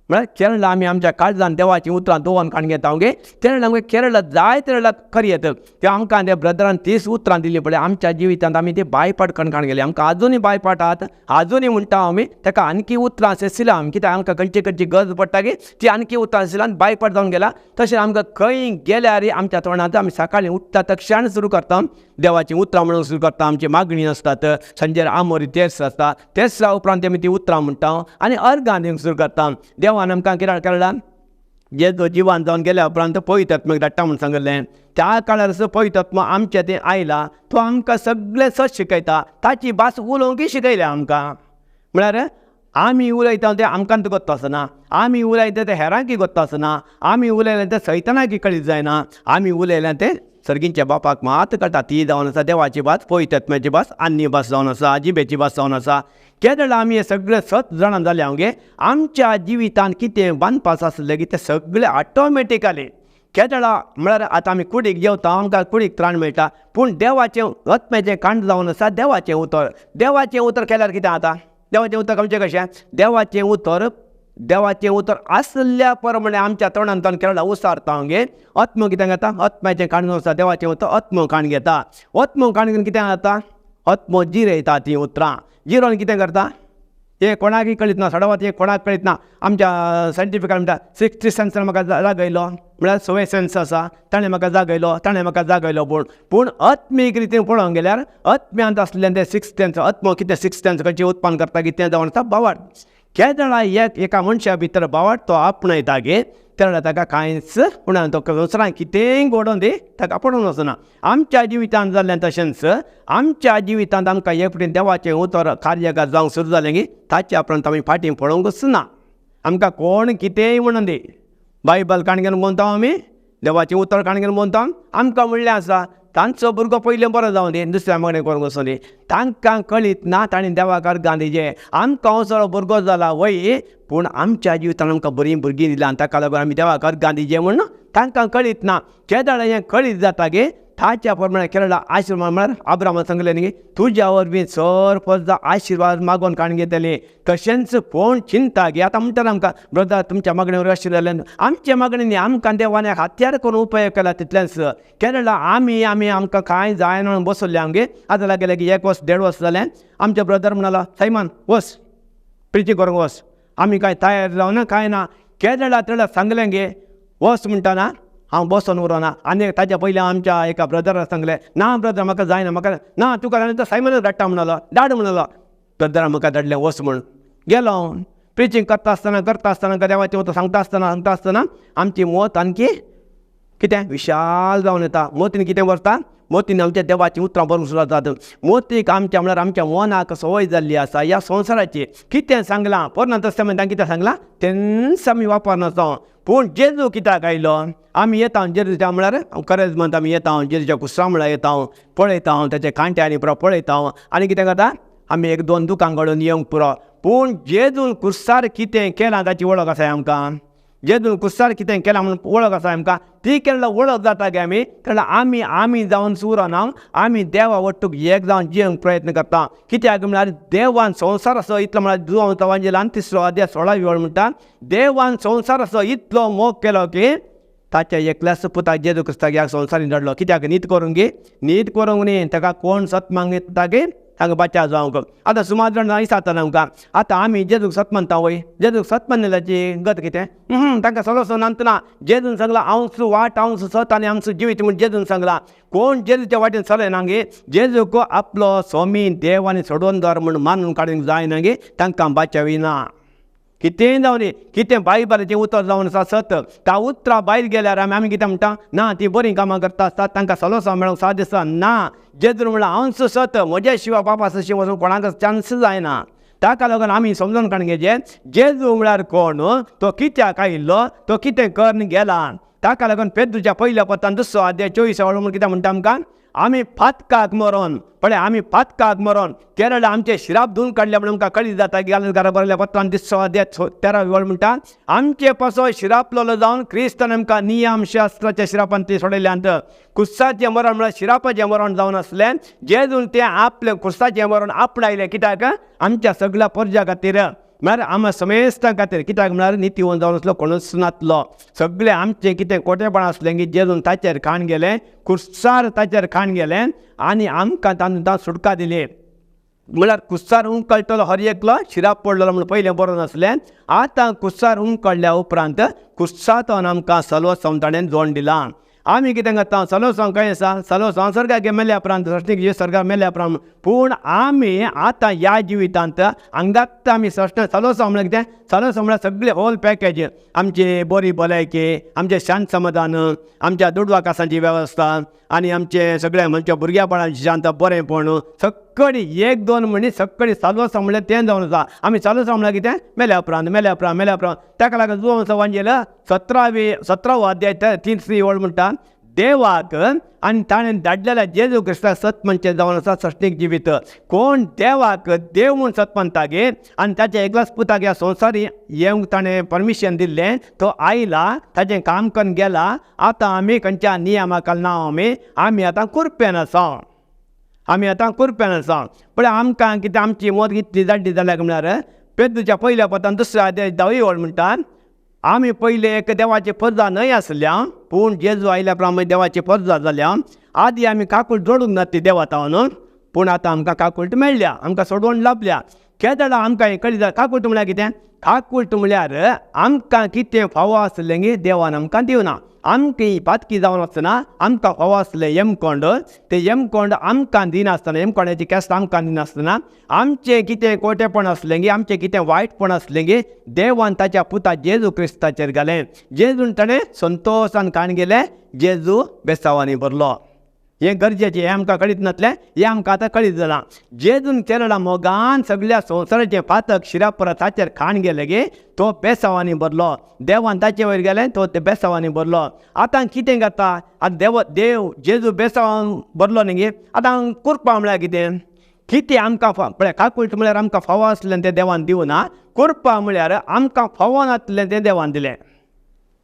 S2: म्हळ्यार केरळा आमी आमच्या काळजान देवाचीं उतरां दवरून काडून घेता गे. तेन्ना आमकां केरळा जायते वेळार खरी येता. ते आमकां त्या ब्रदरान 30 उतरां दिलीं पळय, आमच्या जिवितांत आमी ती बायपाट करून काडून गेली. आमकां आजुनूय बायपाट आहात, आजुनूय म्हणटा आमी ताका आणखी उतरां आशिल्लीं आमी कित्याक आमकां खंयची खंयची गरज पडटा की ती आणखी उतरां आशिल्ली आनी बायपाट जावन गेला. तशें आमकां खंय गेल्यार आमच्या तोंडांत आमी सकाळीं उठ्ठा तक्षण सुरू करता देवाचीं उतरां म्हणूंक सुरू करता. आमची मागणी आसतात, सांजेर आमोरी तेर्स आसता, तेर्सा उपरांत आमी ती उतरां म्हणटा आनी अर्गां दिवंक सुरू करता. देवान आमकां कित्याक केला? जेजू जिवान जावन गेल्या उपरांत पवित्र आत्म्याक धाडटा म्हूण सांगिल्लें. त्या काळार पवित्र आत्मा आमच्या थंय आयला, तो आमकां सगळें सत शिकयता. ताची भास उलोवंकय शिकयल्या आमकां. म्हळ्यार आमी उलयता तें आमकां गोत्त आसना, आमी उलयता तें हेरांकी गोत्त आसना, आमी उलयलें तें सैतानाकी कळीत जायना, आमी उलयलें तें सर्गींच्या बापाक मात कळटा. ती जावन आसा देवाची भास, पवित्र आत्म्याची भास, आन्नी भास जावन आसा, जिबेची भास जावन आसा. केदळा आमी हे सगळे सत जाणां जाले आमगे आमच्या जिवितान कितें बांदपास आसलें की तें सगळें ऑटोमॅटिकली केदळा म्हळ्यार आतां आमी कुडीक जेवता, आमकां कुडीक त्राण मेळटा, पूण देवाचें आत्म्याचें कांड जावन आसा देवाचें उतर. देवाचें उतर केल्यार कितें जाता? देवाचें उतर आमचें कशें? देवाचें उतर, देवाचें उतर आसल्या प्रमाणे आमच्या तोंडांतल्यान केरळा उसारता आमगे आत्मो कितें घेता? आत्म्याचें कांड जावन आसा देवाचें उतर, आत्मो काण घेता. आत्मो काण घेवन कितें जाता? आत्मो जिरयता तीं उतरां. जिरोवन कितें करता? हें कोणाकय कळीत ना, सडवात हें कोणाक कळीत ना. आमच्या सायंटिफिकान म्हणटा सिक्स्थ सेन्सान म्हाका जागयलो, म्हळ्यार सवे सेन्स आसा ताणें म्हाका जागयलो, ताणें म्हाका जागयलो. पूण पूण आत्मीक रितीन पळोवंक गेल्यार आत्म्यांत आसलें तें सिक्स्थ सेन्स, आत्मो कितें सिक्स्थ सेन्स खंयचें उत्पन्न करता कितें जावन आसा बावाट. केदळा एक एका मनशा भितर बावाट तो आपणायता गे तेन्ना ताका कांयच पूण तो संवसारांत कितेंय घडोवन दी ताका पडून वचना. आमच्या जिवितांत जाल्लें तशेंच आमच्या जिवितांत आमकां एक फावटी देवाचें उतर कार्यकार जावंक सुरू जालें की ताच्या उपरांत आमी फाटीं पळोवंकच ना. आमकां कोण कितेंय म्हणून दी, बायबल काण घेवन म्हणटा आमी, देवाचें उतर काण घेवन म्हणटा. आमकां म्हणलें आसा तांचो भुरगो पयलें बरो जावं दी, दुसऱ्या मागणें करूंक वचूं दी. तांकां कळीत ना तांणी देवाक अर्गां दिजे. आमकां असो भुरगो जाला वय, पूण आमच्या जिवितान आमकां बरीं भुरगीं दिलां आनी ताका लागून आमी देवाक अर्गां दिजे म्हूण तांकां कळीत ना. केदळा हें कळीत जाता गे ताच्या प्रमाणे केरळा आशिर्वाद म्हळ्यार आब्रामान सांगलें न्ही तुज्या वरवीं सर पदा आशिर्वाद मागोवन काडून घेतले. तशेंच कोण चिंता गे आतां म्हणटात आमकां ब्रदर तुमच्या मागण्या वरवीं आशिर्वाद जालें. आमच्या मागण्यांनी न्ही, आमकां देवान हत्यार करून उपयोग केला तितलेंच. केरळा आमी आमी आमकां कांय जायना म्हणून बसले आमगे. आतां लागीं लागीं एक वर्स देड वर्स जालें. आमच्या ब्रदर म्हणालो सायमान वच प्रिचींग करूंक वच. आमी कांय तयार जावना कांय ना. केरळा तेळा सांगलें गे वच म्हणटा हांव बसोन उरोना. आनी ताच्या पयलीं आमच्या एका ब्रदराक सांगलें ना ब्रदर म्हाका जायना, म्हाका ना तुका जायना तर सायमनच धाडटा म्हणलो, धाड म्हणलो. ब्रदरान म्हाका धाडलें वच म्हूण. गेलो हांव प्रिचींग करता आसतना करता आसतना देवाचें उतर सांगता आसतना सांगता आसतना आमची मत आणखी कितें विशाल जावन येता. मोतीन कितें व्हरता? मोतीन आमच्या देवाचीं उतरां बरोवंक सुरवात जातात. मोतीक आमच्या म्हळ्यार आमच्या मनाक संवय जाल्ली आसा ह्या संवसाराची. कितें सांगलां पोरना तस्तामेंतान कितें सांगलां तेंच आमी वापरनासता. पूण जेजू कित्याक आयलो? आमी येता जेजूच्या म्हळ्यार करेज म्हणटा आमी येता जेजूच्या कुसरा म्हळ्यार येता, पळयता ताच्या कांट्यांनी पुरो पळयता आनी कितें करता आमी एक दोन दुकां घडोवन येवंक पुरो. पूण जेजून कुसार कितें केलां ताची वळख आसा आमकां? जेजून कुसार कितें केलां म्हणून वळख आसा आमकां? ती केन्ना वळख जाता गे आमी तेन्ना आमी आमी जावन उरना, आमी देवा वट्टूक एक जावन जियेवंक प्रयत्न करता. कित्याक म्हळ्यार देवान संवसार असो इतलो म्हळ्यार जुवांव तवांजेलान तिसरो अध्याय 16 वेळ म्हणटा देवान संवसार असो इतलो मोग केलो की ताच्या एकल्याच पुताक जेजू क्रिस्ताक ह्या संवसारीन धाडलो. कित्याक? नीत करूंक गे, नीत करूंक न्ही, ताका कोण सत मागता गे तांकां बचाव जावंक. आतां सुमार जाणां विचारता आमकां आतां आमी जेजूक सत मानता वय? जेजूक सत मानलेल्याची गत कितें? तांकां सगळो नांतना जेजून सांगलां हांवच वाट, हांवच सत आनी आमचो जिवीत म्हूण जेजून सांगलां. कोण जेजूच्या वाटेन चलना गे, जेजूक आपलो स्वामी देव आनी सोडवणदार म्हूण मानून काडूंक जायना गे, तांकां बचाविना. कितेंय जावं दी, कितें बायबलाचें उतर जावन आसा सत, त्या उतरां भायर गेल्यार आमी आमी कितें म्हणटा ना ती बरीं कामां करता आसता तांकां सलोसा मेळोंक साद दिसता ना. जेजून म्हणलां हांवच सत, म्हज्या शिवाय बापा सशी वचूंक कोणाक चान्स जायना. ताका लागून आमी समजून काडून घेवचें जेजू म्हळ्यार कोण, तो कित्याक आयिल्लो, तो कितें करून गेला. ताका लागून पेद्रूच्या पयल्या पत्रान 2 अध्याय 24 म्हूण कितें म्हणटा आमकां आमी फातकाक मरोन, पळय आमी फातकाक मरोन केरळा आमचे शिराप धुवन काडले म्हणून आमकां कळीत जाता. घरा बरयल्या पत्रान 2 अध्याय 13 वेळ म्हणटा आमचे पासो शिरापलोलो जावन क्रिस्तान आमकां नियम शास्त्राच्या शिरापान ती सोडयल्यांत. कुस्साचें मरण म्हळ्यार शिरापाचें मरण जावन आसलें. जेजून तें आपलें कुस्साचें मरण आपणायलें कित्याक? आमच्या सगळ्या परजा खातीर, म्हळ्यार आमकां समेस्तां खातीर. कित्याक म्हळ्यार नितीवन जावन आसलो कोणूच नातलो. सगळें आमचें कितें कोटेपण आसलें की जेजून ताचेर खाण गेलें, कुस्सार ताचेर खाण गेलें आनी आमकां तातूंत सुटका दिली. म्हळ्यार कुस्सार उमकळटलो हर एकलो शिराप पडलेलो म्हूण पयलें बरोवन आसलें. आतां कुस्सार उमकळ्ळ्या उपरांत कुस्सांतून आमकां सलोसम ताणें जोड दिलां. आमी कितें करता सलोसांव खंय आसा? सलोसांव स्वर्गाक मेल्या उपरांत, सृश्टीक स्वर्गाक मेल्या उपरांत. पूण आमी आतां ह्या जिवितांत हांगाच आमी सृश्ट सलोसांव म्हळ्यार कितें? सलोसांव म्हळ्यार सगळें होल पॅकेज, आमची बरी भलायकी, आमचें शांत समाधान, आमच्या दुडवा कासांची वेवस्था आनी आमचें सगळें आमच्या भुरग्यापणाची शांत बरेंपण, सगळें सक्कडी 1 2 म्हणी सक्कडी चालू आसा म्हणल्यार तें जावन आसा. आमी चालू आसा म्हणल्यार कितें मेल्या उपरांत मेल्या उपरांत मेल्या उपरांत. ताका लागून जुवांव वांजेल 17वो अध्याय 3 ओळ म्हणटा देवाक आनी ताणें धाडलेल्या जेजू क्रिस्ताक सत म्हणचें जावन आसा सश्टीक जिवीत. कोण देवाक देव म्हूण सत मानता गे आनी ताच्या एकल्याच पुताक ह्या संवसारी येवंक ताणें परमिशन दिल्लें, तो आयला ताचें काम करून गेला. आतां आमी खंयच्या नियमा खाला ना, आमी आमी आतां कुरपेन आसा, आमी आतां कुरपेन आसा. पळय आमकां कितें आमची मोत इतली जाड्डी जाल्या म्हळ्यार पेद्रूच्या पयल्या पत्रान 2 अध्याय 10 ओळ म्हणटा आमी पयले एक देवाची परजा न्हय आसल्या, पूण जेजू आयल्या प्रमाणे देवाची परजा जाल्या. आदी आमी काकूट जोडूंक ना ती देवा तावन, पूण आतां आमकां काकूट मेळ्ळ्या, आमकां सोडोवन लाबल्या. केदळा आमकां हें कळी काकूट म्हळ्यार कितें? काकूट म्हळ्यार आमकां कितें फावो आसलें गे देवान आमकां दिवना. आमकां पातकी जावन आसतना आमकां फावो आसलें यमकोंड, तें यमकोंड आमकां दिनासतना, यमकोंडाची केस्त आमकां दिनासतना आमचें कितें कोटेपण आसलें गे, आमचें कितें वायटपण आसलें गे देवान ताच्या पुता जेजू क्रिस्ताचेर घालें. जेजून ताणें संतोशान काण गेलें, जेजू बेसांवांनी भरलो. हें गरजेचें, हें आमकां कळीत नासलें, हें आमकां आतां कळीत जालां. जेजून केरळा मोगान सगळ्या संवसाराचें पातक शिरापरा ताचेर खाण गेलें गे, तो बेसांवांनी भरलो. देवान ताचे वयर गेलें, तो ते बेसांवांनी भरलो. आतां कितें करता आतां देव देव जेजू बेसांवान भरलो न्ही गे. आतां कुरपा म्हळ्यार कितें? कितें आमकां पळय काकूट म्हळ्यार आमकां फावो आसलें तें देवान दिवना, कुरपा म्हळ्यार आमकां फावो नासलें तें देवान दिलें.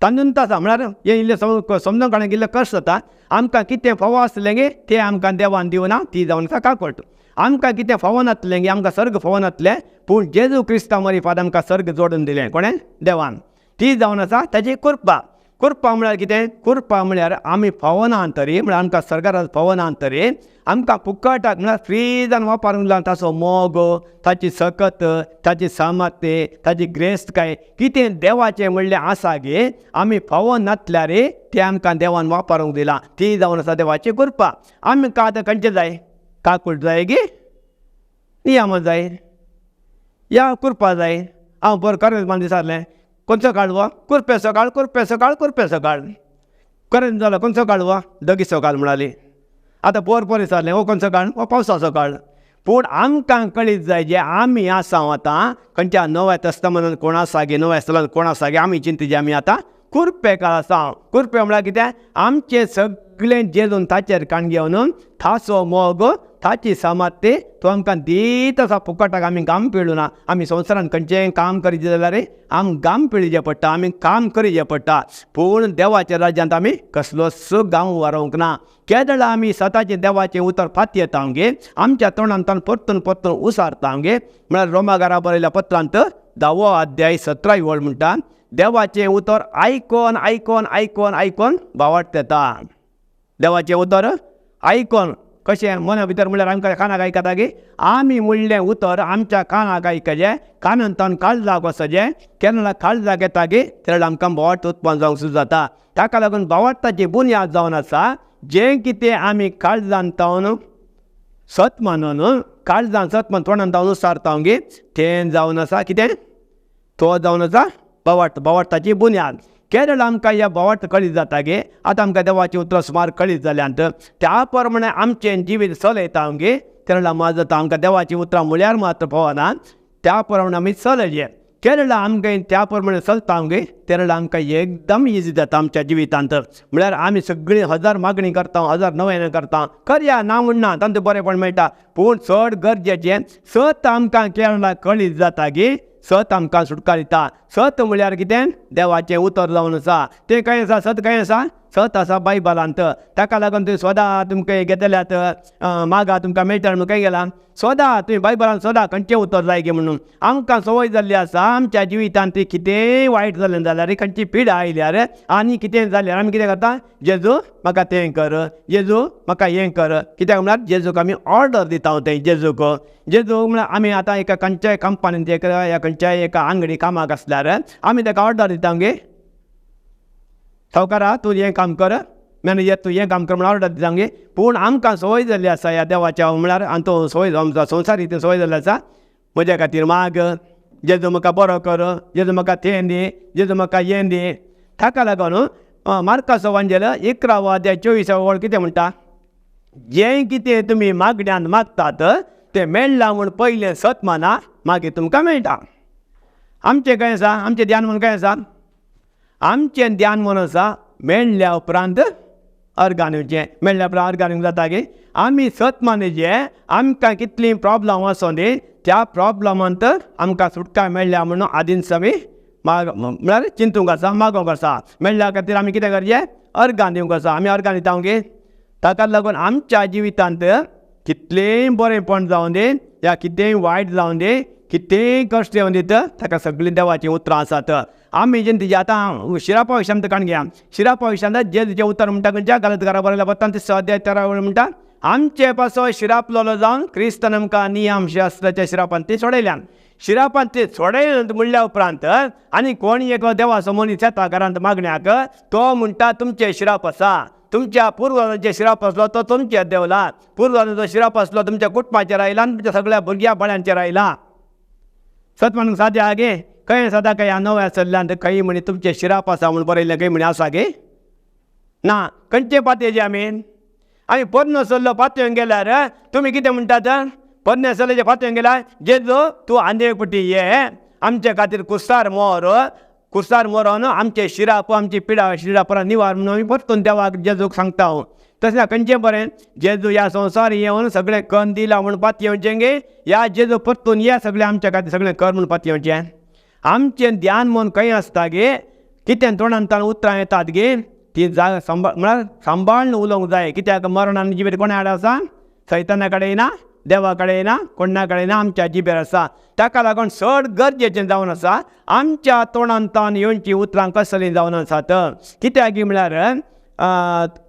S2: तांदून आसा म्हळ्यार हें इल्लें समजून काडूंक इल्लें कश्ट जाता. आमकां कितें फावो आसलें गे तें आमकां देवान दिवना, ती जावन आसा काकूट. आमकां कितें फावो नासलें गे, आमकां सर्ग फावो नासलें, पूण जेजू क्रिस्ता मरिफाद आमकां सर्ग जोडून दिलें. कोणें? देवान. ती जावन आसा ताची कुरपा. कुरपा म्हळ्यार कितें? कुरपा म्हळ्यार आमी फावना तरी, म्हळ्यार आमकां सर्गार फावना तरी आमकां फुकटाक म्हळ्यार फ्रीजान वापरूंक लागला ताचो मोग, ताची सकत, ताची सामर्थ्य, ताची ग्रेस्तकाय कितें देवाचें म्हणलें आसा गे आमी फावो नासल्यार तें आमकां देवान वापरूंक दिलां. ती जावन आसा देवाची कुरपा. आमकां आतां खंयचें जाय? काकूट जाय गे, नियम जाय, या कुरपा जाय? हांव बरो करें म्हाका दिसालें खंयचो काळ हो? कुरपेचो काळ, कुरपेचो काळ, कुरपेचो काळ. करें जालो खंयचो काळ हो? दगीचो काळ म्हणाली. आतां पोर पोर विचारलें हो खंयचो काळ? हो पावसाचो काळ. पूण आमकां कळीत जाय जे आमी आसा आतां खंयच्या नव्या तस्तमनान कोण आसा गे, नव्या स्थलान कोण आसा गे, आमी चिंतचे आमी आतां कुरपे काळ आसा. कुरपे म्हळ्यार कितें? आमचें सगळें जेजून ताचेर काण घेवन ताचो मोग, ताची सामर्थ्य तो आमकां दीत आसा फुकटाक. आमी घाम पिळुना. आमी संवसारान खंयचें काम करीत जाल्यार आम घाम पिळचें पडटा, आमी काम करीचें पडटा. पूण देवाच्या राज्यांत आमी कसलोच गांव वारोवंक ना. केदळा आमी सताचें देवाचें उतर फातयेता गे, आमच्या तोंडांतल्यान परतून परतून उसारता गे. म्हळ्यार रोमागारा बरयल्या पत्रांत 10वो अध्याय 17 ओळ म्हणटा देवाचें उतर आयकोन आयकोन आयकोन आयकोन भावार्थ येता. देवाचें उतर आयकोन कशें मना भितर म्हणल्यार आमकां कानाक आयकता गे, आमी म्हणलें उतर आमच्या कानाक आयकचें, कानांतल्यान काळजाक वचचें, केन्ना काळजाक येता गे तेन्ना आमकां भावार्थ उत्पन्न जावंक सुरू जाता. ताका लागून भावार्थाची बुन्याद जावन आसा जें कितें आमी काळजान तावन सत मानून, काळजान सत मान तोंडान तावन उसारता गे तें जावन आसा कितें? तो जावन आसा भावार्थ, भावार्थाची बुन्याद. केरळ आमकां ह्या भावार्थ कळीत जाता गे. आतां आमकां देवाचीं उतरां सुमार कळीत जाल्यांत, त्या प्रमाणे आमचें जिवीत चलयता गे केरळा मात जाता. आमकां देवाचीं उतरां म्हळ्यार मात्र पावना, त्या प्रमाणे आमी चलचें. केरळा आमकां त्या प्रमाणे चलता गे केरळा आमकां एकदम इजी जाता आमच्या जिवितांत. म्हळ्यार आमी सगळीं 1000 मागणी करता, 1000 नव्यान करता, करया ना म्हणना तांचें बरेंपण मेळटा, पूण चड गरजेचें सत आमकां केरळा कळीत जाता गे, सत आमकां सुटका दिता. सत म्हळ्यार कितें? देवाचें उतर जावन आसा. तें खंय आसा? सत खंय आसा? सत आसा बायबलांत. ताका लागून तुवें सोदा तुमकां घेतल्यात मागा तुमकां मेळटलें म्हणून खंय गेला? सोदा तुवें बायबलान सोदा खंयचें उतर जाय गे म्हणून. आमकां संवय जाल्ली आसा आमच्या जिवितांत ती कितेंय वायट जालें जाल्यार, खंयची पिडा आयल्यार आनी कितें जाल्यार आमी कितें करता? जेजू म्हाका तें कर, जेजू म्हाका हें कर. कित्याक म्हळ्यार जेजूक आमी ऑर्डर दिता तें जेजूक. जेजू म्हळ्यार आमी आतां एका खंयच्याय कंपनींत एका खंयच्याय एका आंगडी कामाक आसल्यार आमी ताका ऑर्डर दिता गे, सावकारा तूं हें काम कर, मॅनेजर तूं हें काम कर म्हणून ऑर्डर दिता गे. पूण आमकां संवय जाल्ली आसा ह्या देवाच्या म्हळ्यार आनी तो संवय आमचो संवसार इतली संवय जाल्ली आसा म्हज्या खातीर माग, जेजू म्हाका बरो कर, जेजू म्हाका तें दी, जेजू म्हाका हें दी. ताका लागून मार्काचो वांजेल 11वो अध्याय 24 ओळ कितें म्हणटा? जें कितें तुमी मागण्यान मागतात तें मेळ्ळां म्हूण पयलें सत माना, मागीर तुमकां मेळटा. आमचें खंय आसा? आमचें ध्यान म्हूण खंय आसा? आमचें ध्यान म्हूण आसा मेळ्ळ्या उपरांत अर्गान दिवचें. मेळ्ळ्या उपरांत अर्गान दिवंक जाता की आमी सत मानचें. आमकां कितलीं प्रोब्लम आसूं दी, त्या प्रोब्लमांत आमकां सुटका मेळ्ळ्या म्हणून आदींच आमी म्हळ्यार चिंतूंक आसा, मागोवंक आसा. मेळ्ळ्या खातीर आमी कितें करचें? अर्गान दिवंक आसा. आमी अर्गान दिता गे. ताका लागून आमच्या जिवितांत कितलेंय बरेंपण जावं दी या कितेंय वायट जावं दी, कितेंय कश्ट येवन दित, ताका सगळीं देवाचीं उतरां आसात. आमी जेन्ना आतां शिरापा विशयांत काण घेया. शिरापा विशयांत जेजूचें उतर म्हणटा खंयच्या गलतकारा बरयल्या पत्तान 3 अध्याय 13 वळ म्हणटा, आमचे पासो शिरापलोलो जावन क्रिस्तान आमकां नियम शास्त्राच्या शिरापान ती सोडयल्यान. शिरापान ती सोडयले म्हणल्या उपरांत आनी कोण एक देवाचो मनीस येता घरांत मागण्याक, तो म्हणटा तुमचें शिराप आसा, तुमच्या पुर्वजांचे शिराप आसलो तो तुमचेर देवला, पुर्वजांचो शिराप आसलो तुमच्या कुटुंबाचेर आयला आनी तुमच्या सगळ्या भुरग्या बाळ्यांचेर आयला. सत म्हणूंक सादें आगे खंय सदां खंय नव्या चल्ल्यान खंय म्हणी तुमचें शिराप आसा म्हूण बरयल्लें खंय म्हणी आसा गे ना? खंयचे पातयेचे आमी? आमी पोन्नो सल्लो पातयेवन गेल्यार तुमी कितें म्हणटात? पोन्ने सल्ल्याचे पातयेवन गेल्यार जेजू तूं आंधळे पटी ये, आमचे खातीर कुस्तार मोर, कुस्तार मोरोन आमचे शिराप आमची पिडा शिरा परत निवार म्हणून आमी परतून देवाक जेजूक सांगता. हांव तशें खंयचें बरें जेजू ह्या संवसार येवन सगळें कन्न दिलां म्हूण पातयेवचें गे, ह्या जेजू परतून ये सगळें आमच्या खातीर सगळें कर म्हूण पातयेवचें. आमचें ध्यान म्हूण खंय आसता गे? कितें तोंडांतल्यान उतरां येतात गे ती जाग सांबाळ म्हळ्यार सांबाळून उलोवंक जाय. कित्याक मरण आनी जिबेर कोणा कडेन आसा? सैताना कडेन ना, देवा कडेन ना, कोणा कडेन ना, आमच्या जिबेर आसा. ताका लागून चड गरजेचें जावन आसा आमच्या तोंडांतल्यान येवचीं उतरां कसलीं जावन आसात. कित्याक म्हळ्यार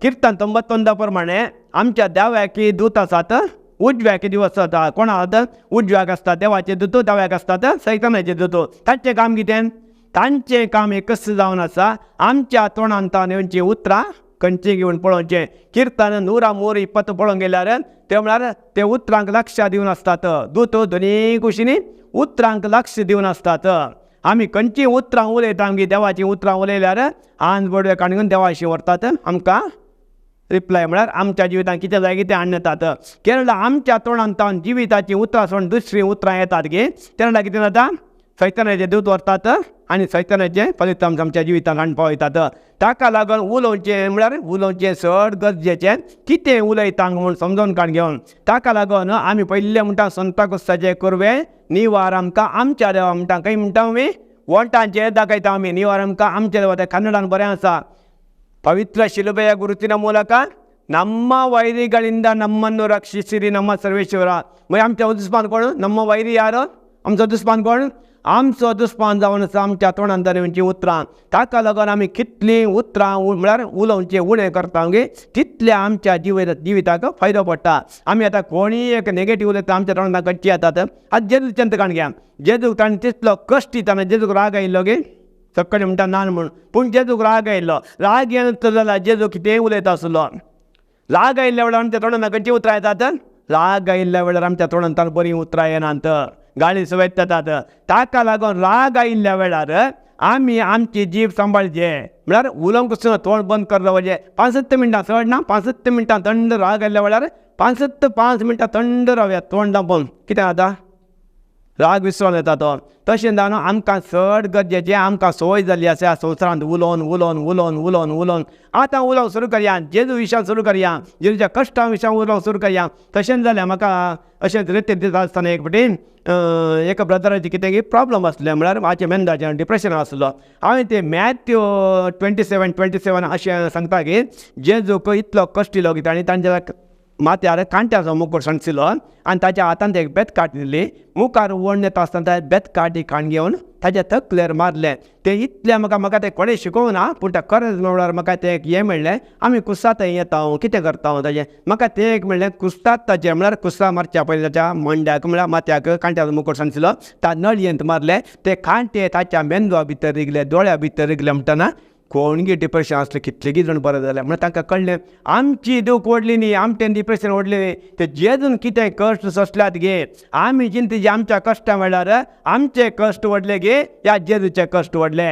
S2: किर्तन 99 प्रमाणे आमच्या दाव्याकी दूत आसात, उजव्याकी दिवस आसता. कोणा आसात? उजव्याक आसता देवाचे दूत, दाव्याक आसतात सैतानाचे दूत. तांचें काम कितें? तांचें काम एकच जावन आसा आमच्या तोंडांतल्यान येवचीं उतरां खंयचीं घेवन पळोवचें. किर्तन 103:20 पळोवंक गेल्यार ते म्हळ्यार ते उतरांक लक्ष दिवन आसतात. दूत दोनी कुशींनी उतरांक लक्ष दिवन आसतात. आमी खंयचीं उतरां उलयता आमगेर देवाचीं उतरां उलयल्यार आंज बडवे काडून देवाशी व्हरतात, आमकां रिप्लाय म्हळ्यार आमच्या जिवितांत कितें जाय कितें हाडून येतात. केरळा आमच्या तोंडांतल्यान जिविताचीं उतरां सोडून दुसरीं उतरां येतात गे, तेन्ना कितें जाता? सैतानाचे दूत व्हरतात आनी सैतानाचें फलितांश आमच्या जिवितांत हाडून पावयतात. ताका लागून उलोवचें म्हळ्यार उलोवचें चड गरजेचें, कितें उलयता म्हूण समजून काण घेवन. ताका लागून आमी पयलें म्हणटा संता कुस्ताचें कुरवें निवार आमकां आमच्या देवा म्हणटा. खंय म्हणटा आमी? वोंटांचेर दाखयता आमी निवार आमकां आमच्या देवा. तें कन्नडान बरें आसा, ಪವಿತ್ರ ಶಿಲುಬೆಯ ಗುರುತಿನ ಮೂಲಕ ನಮ್ಮ ವೈರಿಗಳಿಂದ ನಮ್ಮನ್ನು ರಕ್ಷಿಸಿರಿ ನಮ್ಮ ಸರ್ವೇಶ್ವರ. मागीर आमच्या दुस्मान कोण? ನಮ್ಮ वैरी यार? आमचो दुस्मान कोण? आमचो दुस्मान जावन आसा आमच्या तोंडांतल्यान येवचीं उतरां. ताका लागून आमी कितलीं उतरां म्हळ्यार उलोवचें उणें करता गे तितलें आमच्या जिविताक फायदो पडटा. आमी आतां कोणीय एक नेगेटीव उलयता आमच्या तोंडांत खंयची येतात. आतां जेजू चिंता काण घ्या, जेजूक ताणें तितलो कश्ट दिताना जेजूक राग आयिल्लो गे, सगळे म्हणटा ना म्हूण, पूण जेजूक राग आयिल्लो. राग येयलो जाल्यार जेजू कितेंय उलयता आसलो. राग आयिल्ल्या वेळार आमच्या तोंडांत खंयचीं उतरां येतात? राग आयिल्ल्या वेळार आमच्या तोंडांत बरीं उतरां येनात, गाळी सवेत येतात. ताका लागून राग आयिल्ल्या वेळार आमी आमची जीब सांबाळचे, म्हळ्यार उलोवंक सुद्दां तोंड बंद कर दवरचें. 5-7 मिनटां चड ना, 5-7 मिनटां थंड राग आयिल्ल्या वेळार 5-7 मिनटां थंड रावया, तोंड दामून. कितें जाता? राग विसरोन येता तो. तशें जावन आमकां चड गरजेचें, आमकां संवय जाल्ली आसा ह्या संवसारांत उलोवन उलोवन उलोवन उलोवन उलोवन. आतां उलोवंक सुरू करया, जेजू विशयान सुरू करया, जेजूच्या कश्टां विशयान उलोवंक सुरू करया. तशेंच जालें म्हाका अशेंच रितीर दिता आसतना एक फावटी एका ब्रदराचें कितें प्रॉब्लम आसलें, म्हळ्यार म्हाजें मेंदाचें डिप्रेशन आसलो. हांवें तें मॅथ्यू 27:27 अशें सांगता की जेजूक इतलो कश्ट दिलो की ताणें तांच्या माथ्यार कांट्याचो मुकुट सांगशिल्लो आनी ताच्या हातांत एक बेतकाट दिली. मुखार वण येता आसतना त्या बेतकाटी काण घेवन ताच्या तकलेर मारलें. तें इतलें म्हाका म्हाका तें कोणें शिकोवंक ना, पूण तें खरेंच म्हणल्यार म्हाका तें एक हें मेळ्ळें. आमी कुस्तां येता कितें करता ताजें, म्हाका तें एक मेळ्ळें. कुस्तात ताचें म्हळ्यार कुस्तां मारच्या पयलीं ताच्या मांड्याक म्हळ्यार माथ्याक कांट्याचो मुकुट सांगशिल्लो, त्या नळयेंत मारलें. ते कांटे ताच्या मेंदवा भितर रिगले, दोळ्या भितर रिगले. म्हणटना कोणगी डिप्रेशन आसलें कितलेगी जाण बरें जालें. म्हणल्यार तांकां कळ्ळें आमची दूख व्हडली न्ही, आमचें डिप्रेशन व्हडलें न्ही, ते जेजून कितें कश्ट सोंसल्यात गे. आमी चिंतचे आमच्या कश्टां वेळार आमचे कश्ट व्हडले गे या जेजूचे कश्ट व्हडले.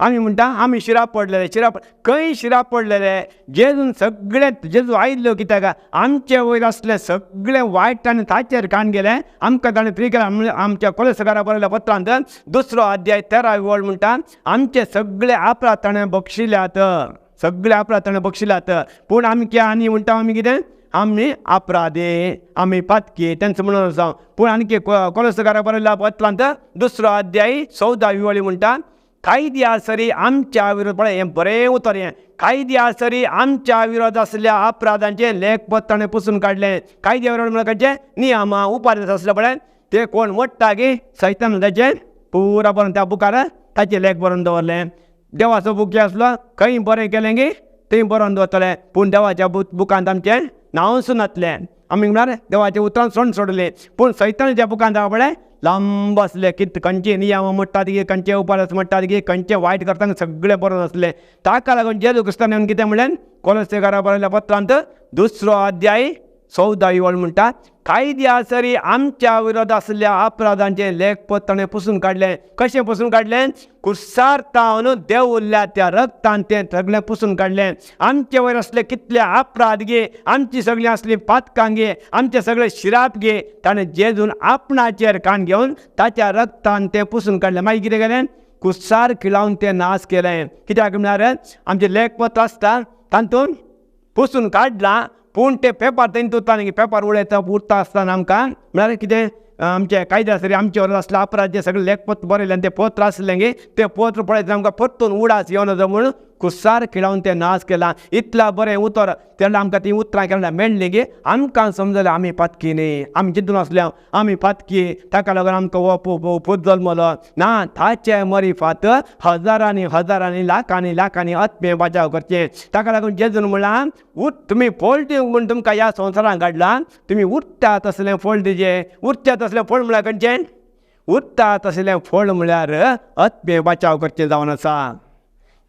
S2: आमी म्हणटा आमी शिराप पडलेले, शिराप खंय शिराप पडलेले? जेजून सगळें, जेजू आयिल्लो कित्याक आमचे वयर आसलें सगळें वायट ताणें ताचेर काण गेलें, आमकां ताणें फ्री केलें. आमच्या कोलेसकारा बरयल्या पत्रांत 2 अध्याय 13 वळ म्हणटा आमचे सगळे अपराध ताणें बक्षिल्यात, सगळे अपराध ताणें बक्षिल्यात. पूण आमी कितें आनी म्हणटा आमी कितें आमी अपराधी, आमी पातकी तेंच म्हणून जावं. पूण आनी कोलेसकारा बरयल्या पत्रांत 2 अध्याय 14 वळी म्हणटा कायद्या सरी आमच्या विरोध, पळय हें बरें उतर हें, कायद्या सरी आमच्या विरोध आसल्या अपराधांचें लेखपत्र ताणें पुसून काडलें. कायद्या विरोध म्हळ्यार खंयचें नियमां उपादेश आसले पळय ते कोण मोडटा की सैतान ताचें पुरा बरोवन त्या बुकार ताचें लेख बरोवन दवरलें. देवाचो बूक जे आसलो खंय बरें केलें की थंय बरोवन दवरतलें, पूण देवाच्या बुकांत आमचें नांवच नासलें. आमी म्हळ्यार देवाचें उतरां सोडून सोडलें. पूण सैतानाच्या बुकांत पळय लांब आसले कित खंयचे नियम म्हणटात की खंयचे उपास म्हणटात की खंयचे वायट करता सगळें बरोवन आसलें. ताका लागून जेजू क्रिस्तान येवन कितें म्हणलें कोलोसेकारा बरयल्या पत्रांत 2 अध्याय 14 वळ म्हणटा कायद्या सरी आमच्या विरोध आसल्या अपराधांचें लेखपत्र ताणें पुसून काडलें. कशें पुसून काडलें? कुर्सार तावन देंवल्ल्या त्या रक्तान तें सगळें पुसून काडलें. आमचे वयर आसले कितले अपराध गे, आमची सगळीं आसलीं पातकां गे, आमचे सगळे शिराप गे, ताणें जेजून आपणाचेर काण घेवन ताच्या रक्तान तें पुसून काडलें. मागीर कितें केलें? कुर्सार खिळावन तें नाश केलें. कित्याक म्हळ्यार आमचें लेखपत्र आसता तातूंत पुसून काडलां, पूण ते पेपर थंय उरता न्ही, पेपर उडयता उरता आसतना आमकां म्हळ्यार कितें आमचे कायद्या सरी आमचे वयर आसले अपराध जे सगळे लेखपत्र बरयलें आनी तें पत्र आसलें गे तें पत्र पळयत आमकां परतून उडास येवन वचो म्हूण कुसार खिळावन तें नाश केलां. इतलें बरें उतर तेन्ना आमकां तीं उतरां केन्ना मेळ्ळीं गे आमकां समजलें आमी पातकी न्ही, आमी जितून आसले आमी पातकी, ताका लागून आमकां हो पूत जल्मलो ना. ताचे मरिफात हजारांनी हजारांनी लाखांनी लाखांनी आत्मे बचाव करचे. ताका लागून जेजून म्हणलां उठ तुमी फळ दिवंक म्हूण तुमकां ह्या संवसारांत काडलां, तुमी उरता तसलें फळ दिवचें. उरता तसलें फळ म्हळ्यार खंयचें? उरता तसलें फळ म्हळ्यार आत्मे बचाव करचें जावन आसा.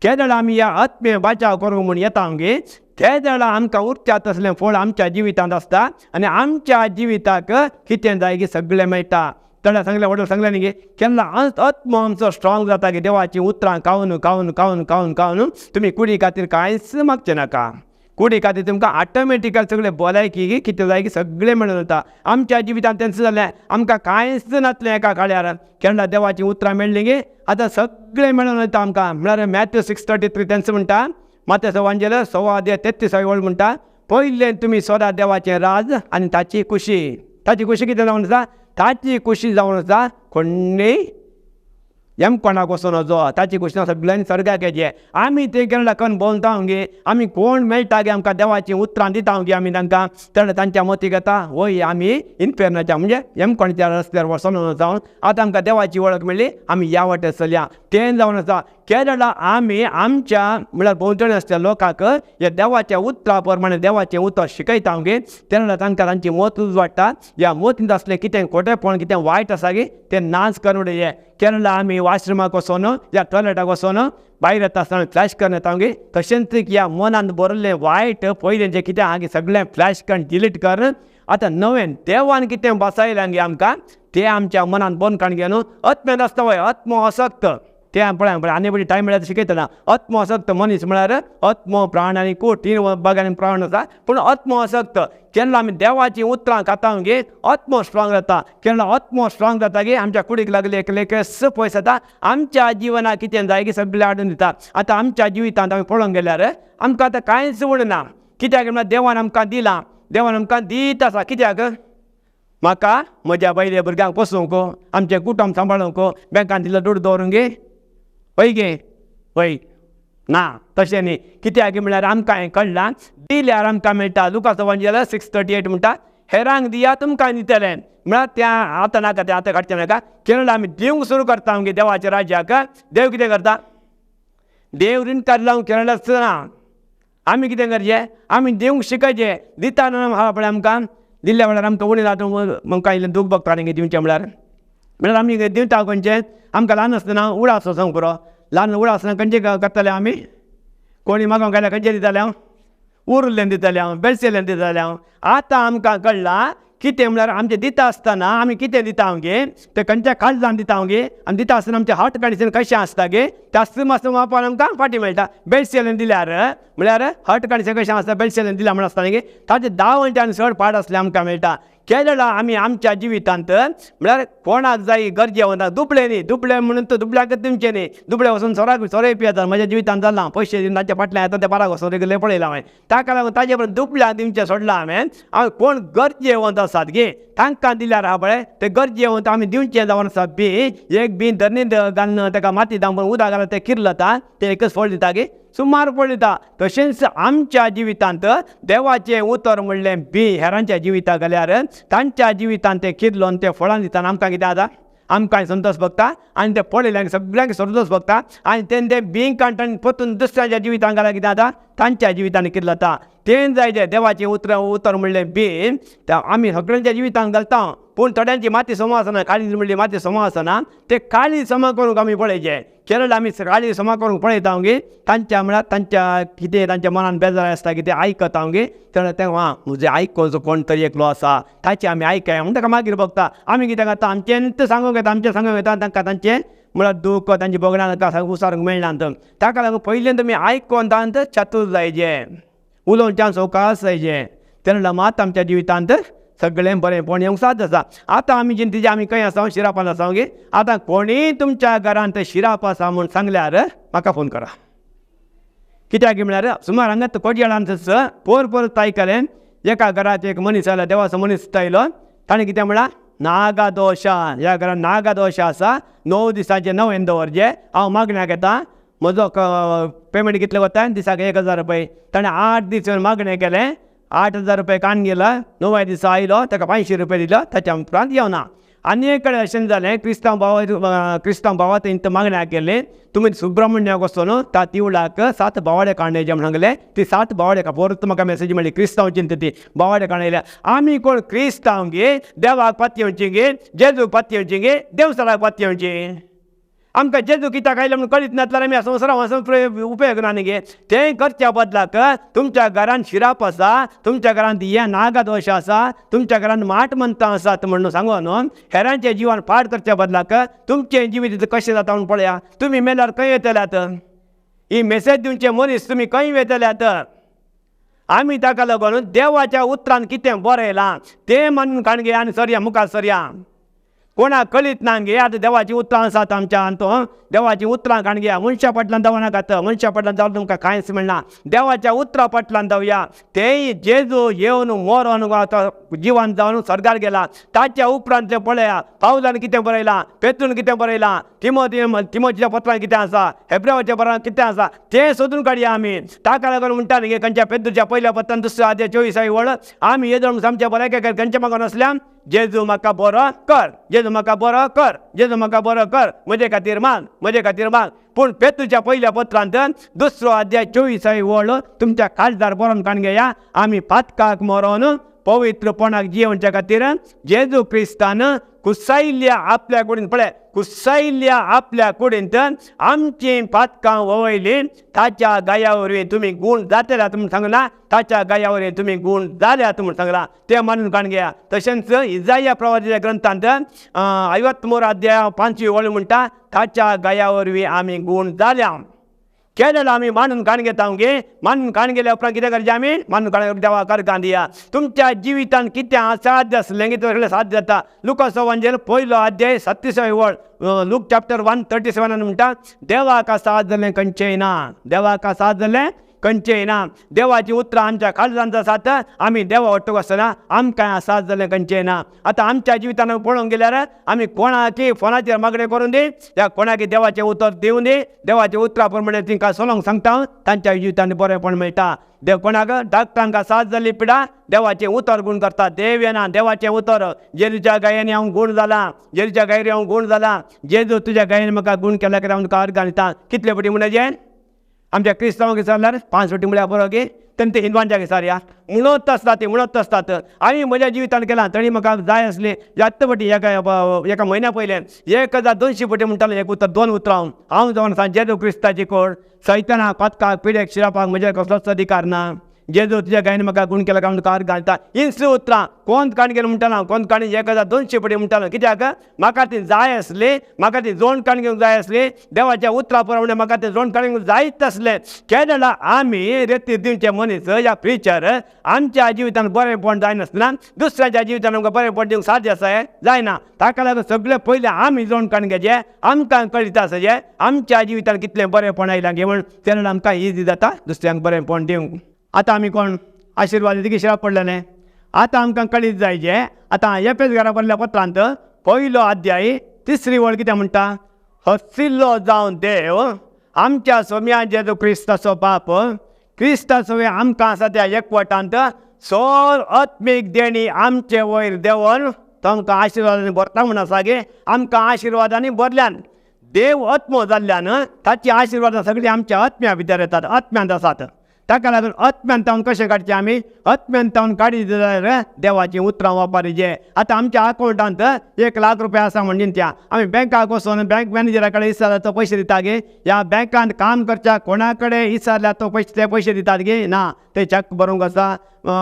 S2: केदळा आमी ह्या आत्मे बचाव करूंक म्हूण येता आमगे ते वेळा आमकां उरता तसलें फळ आमच्या जिवितांत आसता आनी आमच्या जिविताक कितें जाय की सगळें मेळटा. तळ्या सांगलें व्हडलो सांगलें न्ही केन्ना आत्मो आमचो स्ट्रॉंग जाता की देवाचीं उतरां खावन खावन खावन खावन खावन तुमी कुडी खातीर कांयच मागचें नाका. कुडी खातीर तुमकां ऑटोमॅटिकल सगळें भलायकी कितें जाय की सगळें मेळून वता. आमच्या जिवितांत तेंच जालें, आमकां कांयच नासलें एका काळ्यार, केन्ना देवाचीं उतरां मेळ्ळीं की आतां सगळें मेळून वता आमकां. म्हळ्यार मॅथ्यू 6:33 तेंच म्हणटा, मात्याचो वांजेल 1:33 वळ म्हणटा पयलें तुमी सोदा देवाचें राज आनी ताची खुशी. ताची खुशी कितें जावन आसा? ताची खुशी जावन आसा कोण्णीय यमकोणाक वचून वचो, ताची खुशी सगळ्यांनी स्वर्गाक येचें. आमी तें केन्ना कन्न भोंवता गे, आमी कोण मेळटा गे आमकां देवाचीं उतरां दिता गे आमी तांकां, तेन्ना तांच्या मतीक येता वय आमी इन्फेर्नाच्या म्हणजे यमकोणाच्या रस्त्यार वचून जावन आतां आमकां देवाची वळख मेळ्ळी, आमी ह्या वाटेर चलया. तें जावन आसा केरळा आमी आमच्या म्हळ्यार भोंवतणी आसच्या लोकांक ह्या देवाच्या उतरा प्रमाणे देवाचें उतर शिकयता गे, तेन्ना तांकां तांची मत वाडटा. ह्या मतींत आसलें कितें खोटेपण कितें वायट आसा गे तें नाच करून उडयलें. केरळा आमी वॉशरुमाक वचोन या टॉयलेटाक वचोन भायर येता आसतना फ्लॅश करून येता गे, तशेंच ह्या मनांत भरिल्लें वायट पयलें जें कितें आहा सगळें फ्लॅश करून डिलीट कर. आतां नवें देवान कितें बसयलें गे आमकां तें आमच्या मनांत बंद काडून घेवन आत्म्यान आसता वय आत्मो असक्त तें पळय पळय आनी बरी टायम मेळ्यार शिकयतना आत्मो असक्त मनीस म्हळ्यार आत्मो प्राण आनी कूड 3 भागांनी प्राण आसा, पूण आत्मो असक्त केन्ना आमी देवाचीं उतरां खाता गे आत्मो स्ट्रॉंग जाता. केन्ना आत्मो स्ट्रॉंग जाता गे आमच्या कुडीक लागले एकलेकस पयस जाता, आमच्या जिवनाक कितें जाय की सगळें हाडून दिता. आतां आमच्या जिवितांत आमी पळोवंक गेल्यार आमकां आतां कांयच उरना, कित्याक म्हळ्यार देवान आमकां दिलां, देवान आमकां दीत आसा. कित्याक? म्हाका म्हज्या बायले भुरग्यांक पोसूंक, आमचें कुटुंब सांबाळूंक, बँकान दिलो दुडू दवरूंक गे हय गे हय ना तशें न्ही. कित्याक म्हळ्यार आमकां हें कळ्ळां दिल्यार आमकां मेळटा. लुकाचो वांजेल 6:38 म्हणटा हेरांक दिया तुमकां दितलें. म्हळ्यार त्या आतां नाका तें आतां काडचें नाका. केरळा आमी दिवंक सुरू करता आमगे देवाच्या राज्याक. देव कितें करता? देव रिणकार लावंक केरळाच ना. आमी कितें करचें? आमी दिवंक शिकयचें. दिता न्हू पळय आमकां दिल्ल्या वेळार आमकां उणें जाता आमकां इल्लें दूख भोगता न्ही दिवचें म्हळ्यार. म्हळ्यार आमी दिवता खंयचें आमकां ल्हान आसतना उडास वचोंक पुरो, ल्हान उडास आसतना खंयचें करताले आमी? कोणी मागोंक गेल्यार खंयचें दिताले हांव? उरुल्लें दिताले हांव, बेळसेल्लें दिताले हांव. आतां आमकां कळ्ळां कितें म्हळ्यार आमचें दिता आसतना आमी कितें दिता आमगे तें खंयच्या काळजान दिता आमगे आनी दिता आसतना आमचें हार्ट कंडिशन कशें आसता गे त्याच मातसो मापान आमकां फाटीं मेळटा. बेळशेलें दिल्यार म्हळ्यार हार्ट कंडिशन कशें आसता बेळशेलें दिल्यार म्हण आसता गे ताचे 10 वण्ट्यान चड पाड आसलें आमकां मेळटा. केरळा आमी आमच्या जिवितांत म्हळ्यार कोणाक जाय गरजे वता दुबळे न्ही, दुबळे म्हणून तो दुबळ्याक दिवचें न्ही, दुबळे वचून सोराक सोरोय पियेता. म्हज्या जिवितांत जालां पयशे दिवन तांच्या फाटल्यान येता ते बाराक वचून रेगुलर पळयलां हांवें. ताका लागून ताजे बरोबर दुबळ्याक दिवचें सोडलां हांवें. हांवें कोण गरजेवंत आसात गे तांकां दिल्यार आहा पळय ते गरजेवंत आमी दिवचें जावन आसा बी एक बी धरणींत घालून ताका माती दामून उदक घालून तें किर्लता तें एकच फळ दिता गे सुमार फळ दिता. तशेंच आमच्या जिवितांत देवाचें उतर म्हणलें बी हेरांच्या जिविताक घाल्यार तांच्या जिवितांत तें किर्लोन तें फळां दिता आमकां कितें जाता आमकां संतोश भोगता आनी तें पळयल्यार सगळ्यांक संतोश भोगता आनी तें तें बीं काडटा आनी परतून दुसऱ्यांच्या जिवितांत घाल्यार कितें जाता तांच्या जिवितांत किर्लता. तें जाय जें देवाचें उतर उतर म्हणलें बी आमी सगळ्यांच्या जिवितांत घालता पूण थोड्यांची माती समा आसना, काळी म्हणली माती समा आसना, ते काळी समा करूंक आमी पळयचें. केरळ आमी काळी समा करूंक पळयता गे तांच्या म्हळ्यार तांच्या कितें तांच्या मनान बेजार आसता कितें आयकता गे तेन्ना तें आं म्हजें आयकोचो कोण तरी एकलो आसा ताचें आमी आयकया म्हूण ताका मागीर बगता. आमी कितें करता आमचेंच सांगूंक येता आमचें सांगूंक येता तांकां तांचें म्हळ्यार दूख तांची भोगणां तांकां उसारूंक मेळना. ताका लागून पयलीं तुमी आयकोन तांत चातूर जायचें, उलोवच्यान सवकास जायचें, तेन्ना मात आमच्या जिवितांत सगळें बरेंपण येवंक साध्य आसा. आतां आमी जिंतीचे आमी खंय आसा शिरापान आसा गे. आतां कोणीय तुमच्या घरांत शिराप आसा म्हूण सांगल्यार म्हाका फोन करा. कित्याक म्हळ्यार सुमार हांगा कोडयाळांत पोर परत आयकलें एका घरांत एक मनीस आयलो देवाचो मनीस आयलो ताणें कितें म्हळां नागादोशा ह्या घरांत नागादोश आसा 9 दिसांचे 9 दवरचे हांव मागण्याक येता म्हजो पेमेंट कितलें वता दिसाक 1000 रुपये. ताणें 8 दीस मागणें केलें 8000 रुपये कान गेला 9व्या दिसा आयलो ताका 500 रुपये दिलो ताच्या उपरांत येवना. आनी एक कडेन अशें जालें क्रिस्तांव भाव क्रिस्तांव भावा थंय मागण्या केल्ली तुमी सुब्रमण्याक वचून त्या तिवळाक 7 बावाडे काडण्याचे म्हण सांगलें ती 7 बावाडे परत म्हाका मेसेज मेळ्ळी क्रिस्तांव चिंत ती बावाडे काडयल्या. आमी कोण क्रिस्तांव गे देवाक पातयेवची गे जेजूक पातयेवची गे देवसराक पातयेवची. आमकां जेजू कित्याक आयलो म्हणून कळीत नासल्यार आमी संवसारां वचून उपयोग ना न्ही गे. तें करच्या बदलाक तुमच्या घरांत शिराप आसा, तुमच्या घरांत हें नागादोश आसा, तुमच्या घरांत माट मंतां आसात म्हणून सांगून न्हू हेरांचें जिवन पाड करच्या बदलाक तुमचें जिवीत कशें जाता म्हणून पळया. तुमी मेल्यार खंय वयतल्यात? ही मेसेज दिवचे मनीस तुमी खंय वयतल्यात? आमी ताका लागून देवाच्या उतरान कितें बरयलां तें मानून काणगे आनी सरया मुखार सरया. कोणाक कळीत ना गे आतां देवाचीं उतरां आसात आमच्या अंतो देवाचीं उतरां काण घेया. मनशा फाटल्यान धांवो नाकात, मनशा फाटल्यान धांवल्यार तुमकां कांयच मेळना. देवाच्या उतरां फाटल्यान धांवया. तेय जेजू येवन मरोन आतां जिवन जावन स्वर्गार गेला ताच्या उपरांत तें पळया पावलान कितें बरयलां, पेत्रून कितें बरयलां, तिमोतीच्या पत्रान कितें आसा, हेब्रेवाच्या पत्रान कितें आसा तें सोदून काडया आमी. ताका लागून म्हणटा न्ही खंयच्या पेत्रूच्या पयल्या पत्रान 2 अध्याय 24 वळ आमी येदोळ आमच्या बऱ्या खंयच्या मागून आसल्या जेजू म्हाका बरो कर, जेजू म्हाका बरो कर, जेजू म्हाका बरो कर, म्हजे खातीर माग, म्हजे खातीर माग. पूण पेत्रूच्या पयल्या पत्रांत 2 अध्याय 24 वळ तुमच्या काळजार बरोवन काण घेया. आमी पातकाक मरोन पवित्रपणाक जियोवच्या खातीर जेजू क्रिस्तान कुसायल्ल्या आपल्या कुडीन पळय कुसायल्ल्या आपल्या कुडींत आमचीं पातकां वळयलीं ताच्या गाया वरवीं तुमी गूण जातल्यात म्हूण सांगलां, ताच्या गाया वरवीं तुमी गूण जाल्यात म्हूण सांगलां तें मानून काण घेया. तशेंच इजाया प्रवादीच्या ग्रंथांत 53 अध्याय 5 वळ म्हणटा ताच्या गाया वरवीं आमी गूण जाल्या. केलेलं आमी मानून काण घेता गे. मानून काण गेल्या उपरांत कितें करचें आमी मानून काण देवा करकां दिया. तुमच्या जिवितांत कितें असाध्य आसलें कितें सगळें साध्य जाता. लुकाचो वांजेल 1 अध्याय 37 वळ लूक चॅप्टर 1 37 म्हणटा देवाक साध्य जालें खंयचेंय ना, देवाक साध्य जालें खंयचेंय ना. देवाचीं उतरां आमच्या काळजांत आसात, आमी देवा वट्टूक आसतना आमकां साध्य जालें खंयचेंय ना. आतां आमच्या जिवितान पळोवंक गेल्यार आमी कोणाकी फोनाचेर मागणें करून दी या कोणाकी देवाचें उतर दिवन दी, देवाचें उतरां प्रमाणे तिंकां चलोवंक सांगता तांच्या जिवितान बरेंपण मेळटा. देव कोणाक डाक्टरांक साथ जाल्ली पिडा देवाचें उतर गूण करता. देव येना देवाचें उतर जेजूच्या गायेनी हांव गूण जाला, जेजूच्या गायरी हांव गूण जाला, जेजू तुज्या गायेन म्हाका गूण केल्या कित्याक हांव तुका अर्गां दिता. कितले पटी म्हणचे आमच्या क्रिस्तांवांक विचारल्यार 5 पटी म्हळ्यार बरो गे, तेन्ना ते हिंदवांच्या विचारया म्हणत आसतात ते म्हणत आसतात. आनी म्हज्या जिवितान केलां तरी म्हाका जाय आसलें जास्त पटी एका एका म्हयन्या पयलें 1200 पटी म्हणटालें एक उतर 2 उतरां हांव जावन आसा जेजू क्रिस्ताची कोड सैतानाक पातकाक पिडेक शिरापाक म्हजेर कसलोच अधिकार ना. जेजू तुज्या गायन म्हाका गुण केला काय कार घालता. इंच उतरां कोण काण गेलो म्हणटालो, कोण काणी 1200 पटी म्हणटालो. कित्याक म्हाका ती जाय आसली, म्हाका ती जोण काण घेवंक जाय आसली. देवाच्या उतरां प्रमाणे म्हाका ते जोण काण घेवंक जायत आसलें. केन्ना आमी रेती दिवचे मनीस या प्रिचर आमच्या जिवितान बरेंपण जायनासतना दुसऱ्याच्या जिवितान आमकां बरेंपण दिवंक साध्य आसा जायना. ताका लागून सगळें पयलें आमी जोण काण घेवचें, आमकां कळीत आसचें आमच्या जिवितान कितलें बरेंपण आयलां घेवन, तेन्ना आमकां इजी जाता दुसऱ्यांक बरेंपण दिवंक. आतां आमी कोण आशिर्वाद तिगे शिराप पडलें, आतां आमकां कळीत जायचें. आतां एफेस घरा बरल्या पत्रांत 1 अध्याय 3 वळ कितें म्हणटा, हसिल्लो जावन देव आमच्या सोम्या जेजू क्रिस्ताचो बाप क्रिस्ताचो आमकां आसा त्या एकवटांत सोर आत्मीक देणी आमचे वयर देवन तो आमकां आशिर्वादांनी भरता म्हूण आसा गे. आमकां आशिर्वादांनी भरल्यान देव आत्मो जाल्ल्यान ताची आशिर्वादां सगळीं आमच्या आत्म्या भितर येतात, आत्म्यांत आसात. ताका लागून आत्म्यान तावन कशें काडचें आमी, आत्म्यान तावन काडीत जाल्यार देवाचीं उतरां वापरीचें. आतां आमच्या अकावंटांत 1 लाख रुपया आसा म्हणून त्या आमी बँकाक वचून बँक मॅनेजरा कडेन विचारल्यार तो पयशे दिता गे? ह्या बँकांत काम करच्या कोणा कडेन विचारल्यार तो पयशे ते पयशे दितात गे? ना, ते चॅक बरोवंक आसा,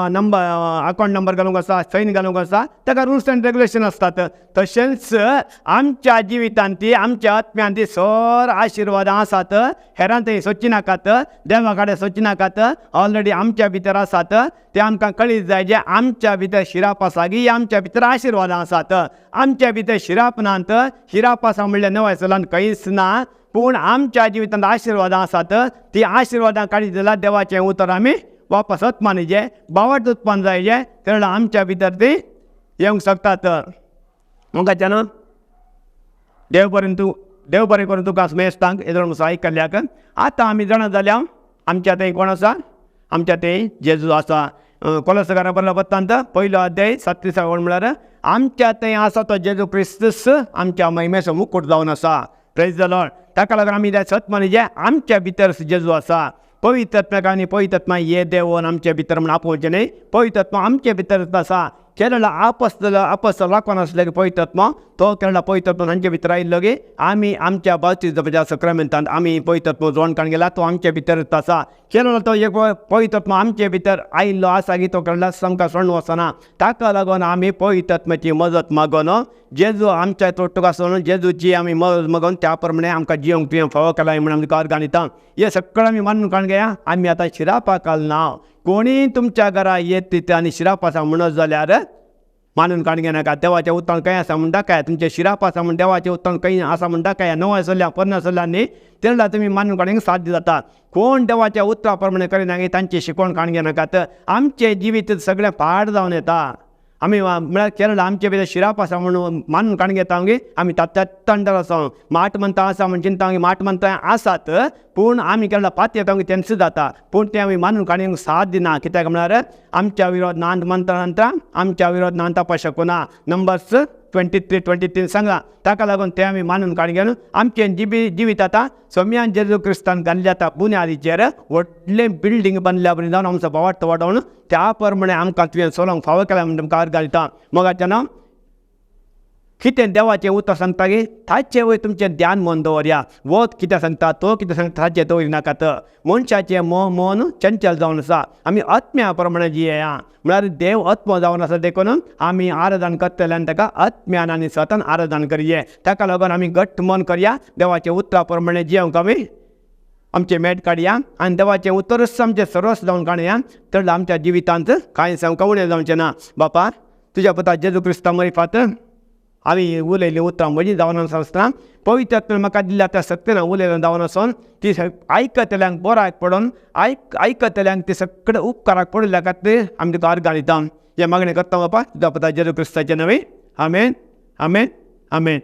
S2: नंबर अकावंट नंबर घालूंक आसा, सैन घालूंक आसा, ताका रुल्स एंड रेगुलेशन आसतात. तशेंच आमच्या जिवितांत ती आमच्या आत्म्यांत ती सर आशिर्वादां आसात. हेरां थंय सोदची नाकात, देवा कडेन सोदची नाकात, ऑलरेडी आमच्या भितर आसात. ते आमकां कळीत जाय जे आमच्या भितर शिराप आसा की आमच्या भितर आशिर्वादां आसात. आमच्या भितर शिराप नात, शिराप आसा म्हणल्यार नव्या सलान खंयच ना, पूण आमच्या जिवितांत आशिर्वादां आसात. ती आशिर्वादां काडीत जाल्यार देवाचें उतर आमी वापस आत्मानीचे बावट उत्पन्न जायचे, तेन्ना आमच्या भितर ती येवंक शकतात. मुखाच्यान देव बरें तूं देव बरें करून तुका मेस्तांक येदोळ सहाय केल्ल्याक. आतां आमी जाणा जाल्या आमच्या थंय कोण आसा, आमच्या थंय जेजू आसा. कोलसगारा बरला पत्तांत 1 अध्याय 7 वळ म्हळ्यार आमच्या थंय आसा तो जेजू क्रिस्तूस आमच्या महिमेचो मुकूट जावन आसा. Praise the Lord. ताका लागून आमी सत मानिचे आमच्या भितर जेजू आसा. पवित्र आत्म्याक आनी पवित्र आत्मा ये देवन आमच्या भितर म्हण आपोवचें न्हय, पवित्र आत्मा आमचे भितर आसा. केरळा आपस आपस राखून आसले की पवित्र आत्मा तो केरळा पवित्र आत्मा तांचे भितर आयिल्लो की आमी आमच्या बावतीच्या सक्रामेंतांत आमी पवित्र आत्मा जोड काडून गेला, तो आमचे भितर आसा. केरळा तो एक पवित्र आत्मा आमचे भितर आयिल्लो आसा की तो केरळा आमकां सोडून वचना. ताका लागून आमी पवित्र आत्म्याची मदत मागून जेजू आमच्या तोटूक आसून जेजूची आमी मदत मागून त्या प्रमाणे आमकां जिवंक तुवें फावो केला म्हूण आमी कार घालिता. हे सगळें आमी मानून काडून घेया. आमी आतां शिरापाक ना. कोणी तुमच्या घरा येत तिथे आनी शिराप आसा म्हणत जाल्यार मानून काडून घेनाका. देवाचें उतरान खंय आसा म्हणटा काय, तुमचें शिराप आसा म्हण देवाचें उतरान खंय आसा म्हणटा काय, नव्या चल्ल्या पोरण्या चल्ल्या न्ही, तेन्ना तुमी मानून काडूंक साध्य जाता. कोण देवाच्या उतरा प्रमाणे करिना तांची शिकवण काडून घेनाकात. आमचें जिवीत सगळें पाड जावन येता. आमी म्हळ्यार केरळ आमचे भितर शिराप आसा म्हणून मानून काडून घेता गे, आमी तात्या आसा माट म्हणटा आसा म्हण चिंता माट म्हणटा आसात, पूण आमी केरळा पात येता तेंच जाता. पूण तें आमी मानून काडूंक साथ दिना. कित्याक म्हळ्यार आमच्या विरोध नांत म्हणटा नंतर आमच्या विरोध नांत तापा शकना. नंबर्स 23:23 सांगला. ताका लागून तें आमी मानून काडून घेवन आमचें जिवीत आतां सोम्यान जेजू क्रिस्तान घाल्ल्या आतां बुन्यादीचेर व्हडलें बिल्डींग बांदल्या बरी जावन आमचो बावाट वाडोवन त्या प्रमाणे आमकां तुवें चलोवंक फावो केला म्हण तुमकां घालता. मोगाचें नांव कितें देवाचें उतर सांगता गे ताचें वयर तुमचें ध्यान मन दवरया. वत कितें सांगता तो कितें सांगता ताचें दवरी नाकात. मनशाचें मन चंचल जावन आसा. आमी आत्म्या प्रमाणे जियेया म्हळ्यार देव आत्मो जावन आसा, देखून आमी आराधन करतले आनी ताका आत्म्यान आनी सतान आराधन करये. ताका लागून आमी घट्ट मन करया, देवाचें उतरा प्रमाणे जियेवंक आमी आमचें मेट काडया आनी देवाचें उतरच आमचें सर्वस्व जावन काडया. तर आमच्या जिवितांत कांय सामकें उणें जावचें ना. बापा तुज्या पुता जेजू क्रिस्ता मरिफात आमी उलयल्लीं उतरां म्हजीं जावन आसतना पवित्र आत्म्यान म्हाका दिल्ल्या त्या सक्तीन उलयलें जावन आसून ती आयकतल्यांक बऱ्याक पडून आयकतल्यांक ती सगळें उपकाराक पडिल्ल्या खातीर आमी तुका अर्गां दिता. हें मागणें करता बापा तुज्या पुता जेजू क्रिस्ताचें नवे. आमेन आमेन आमेन.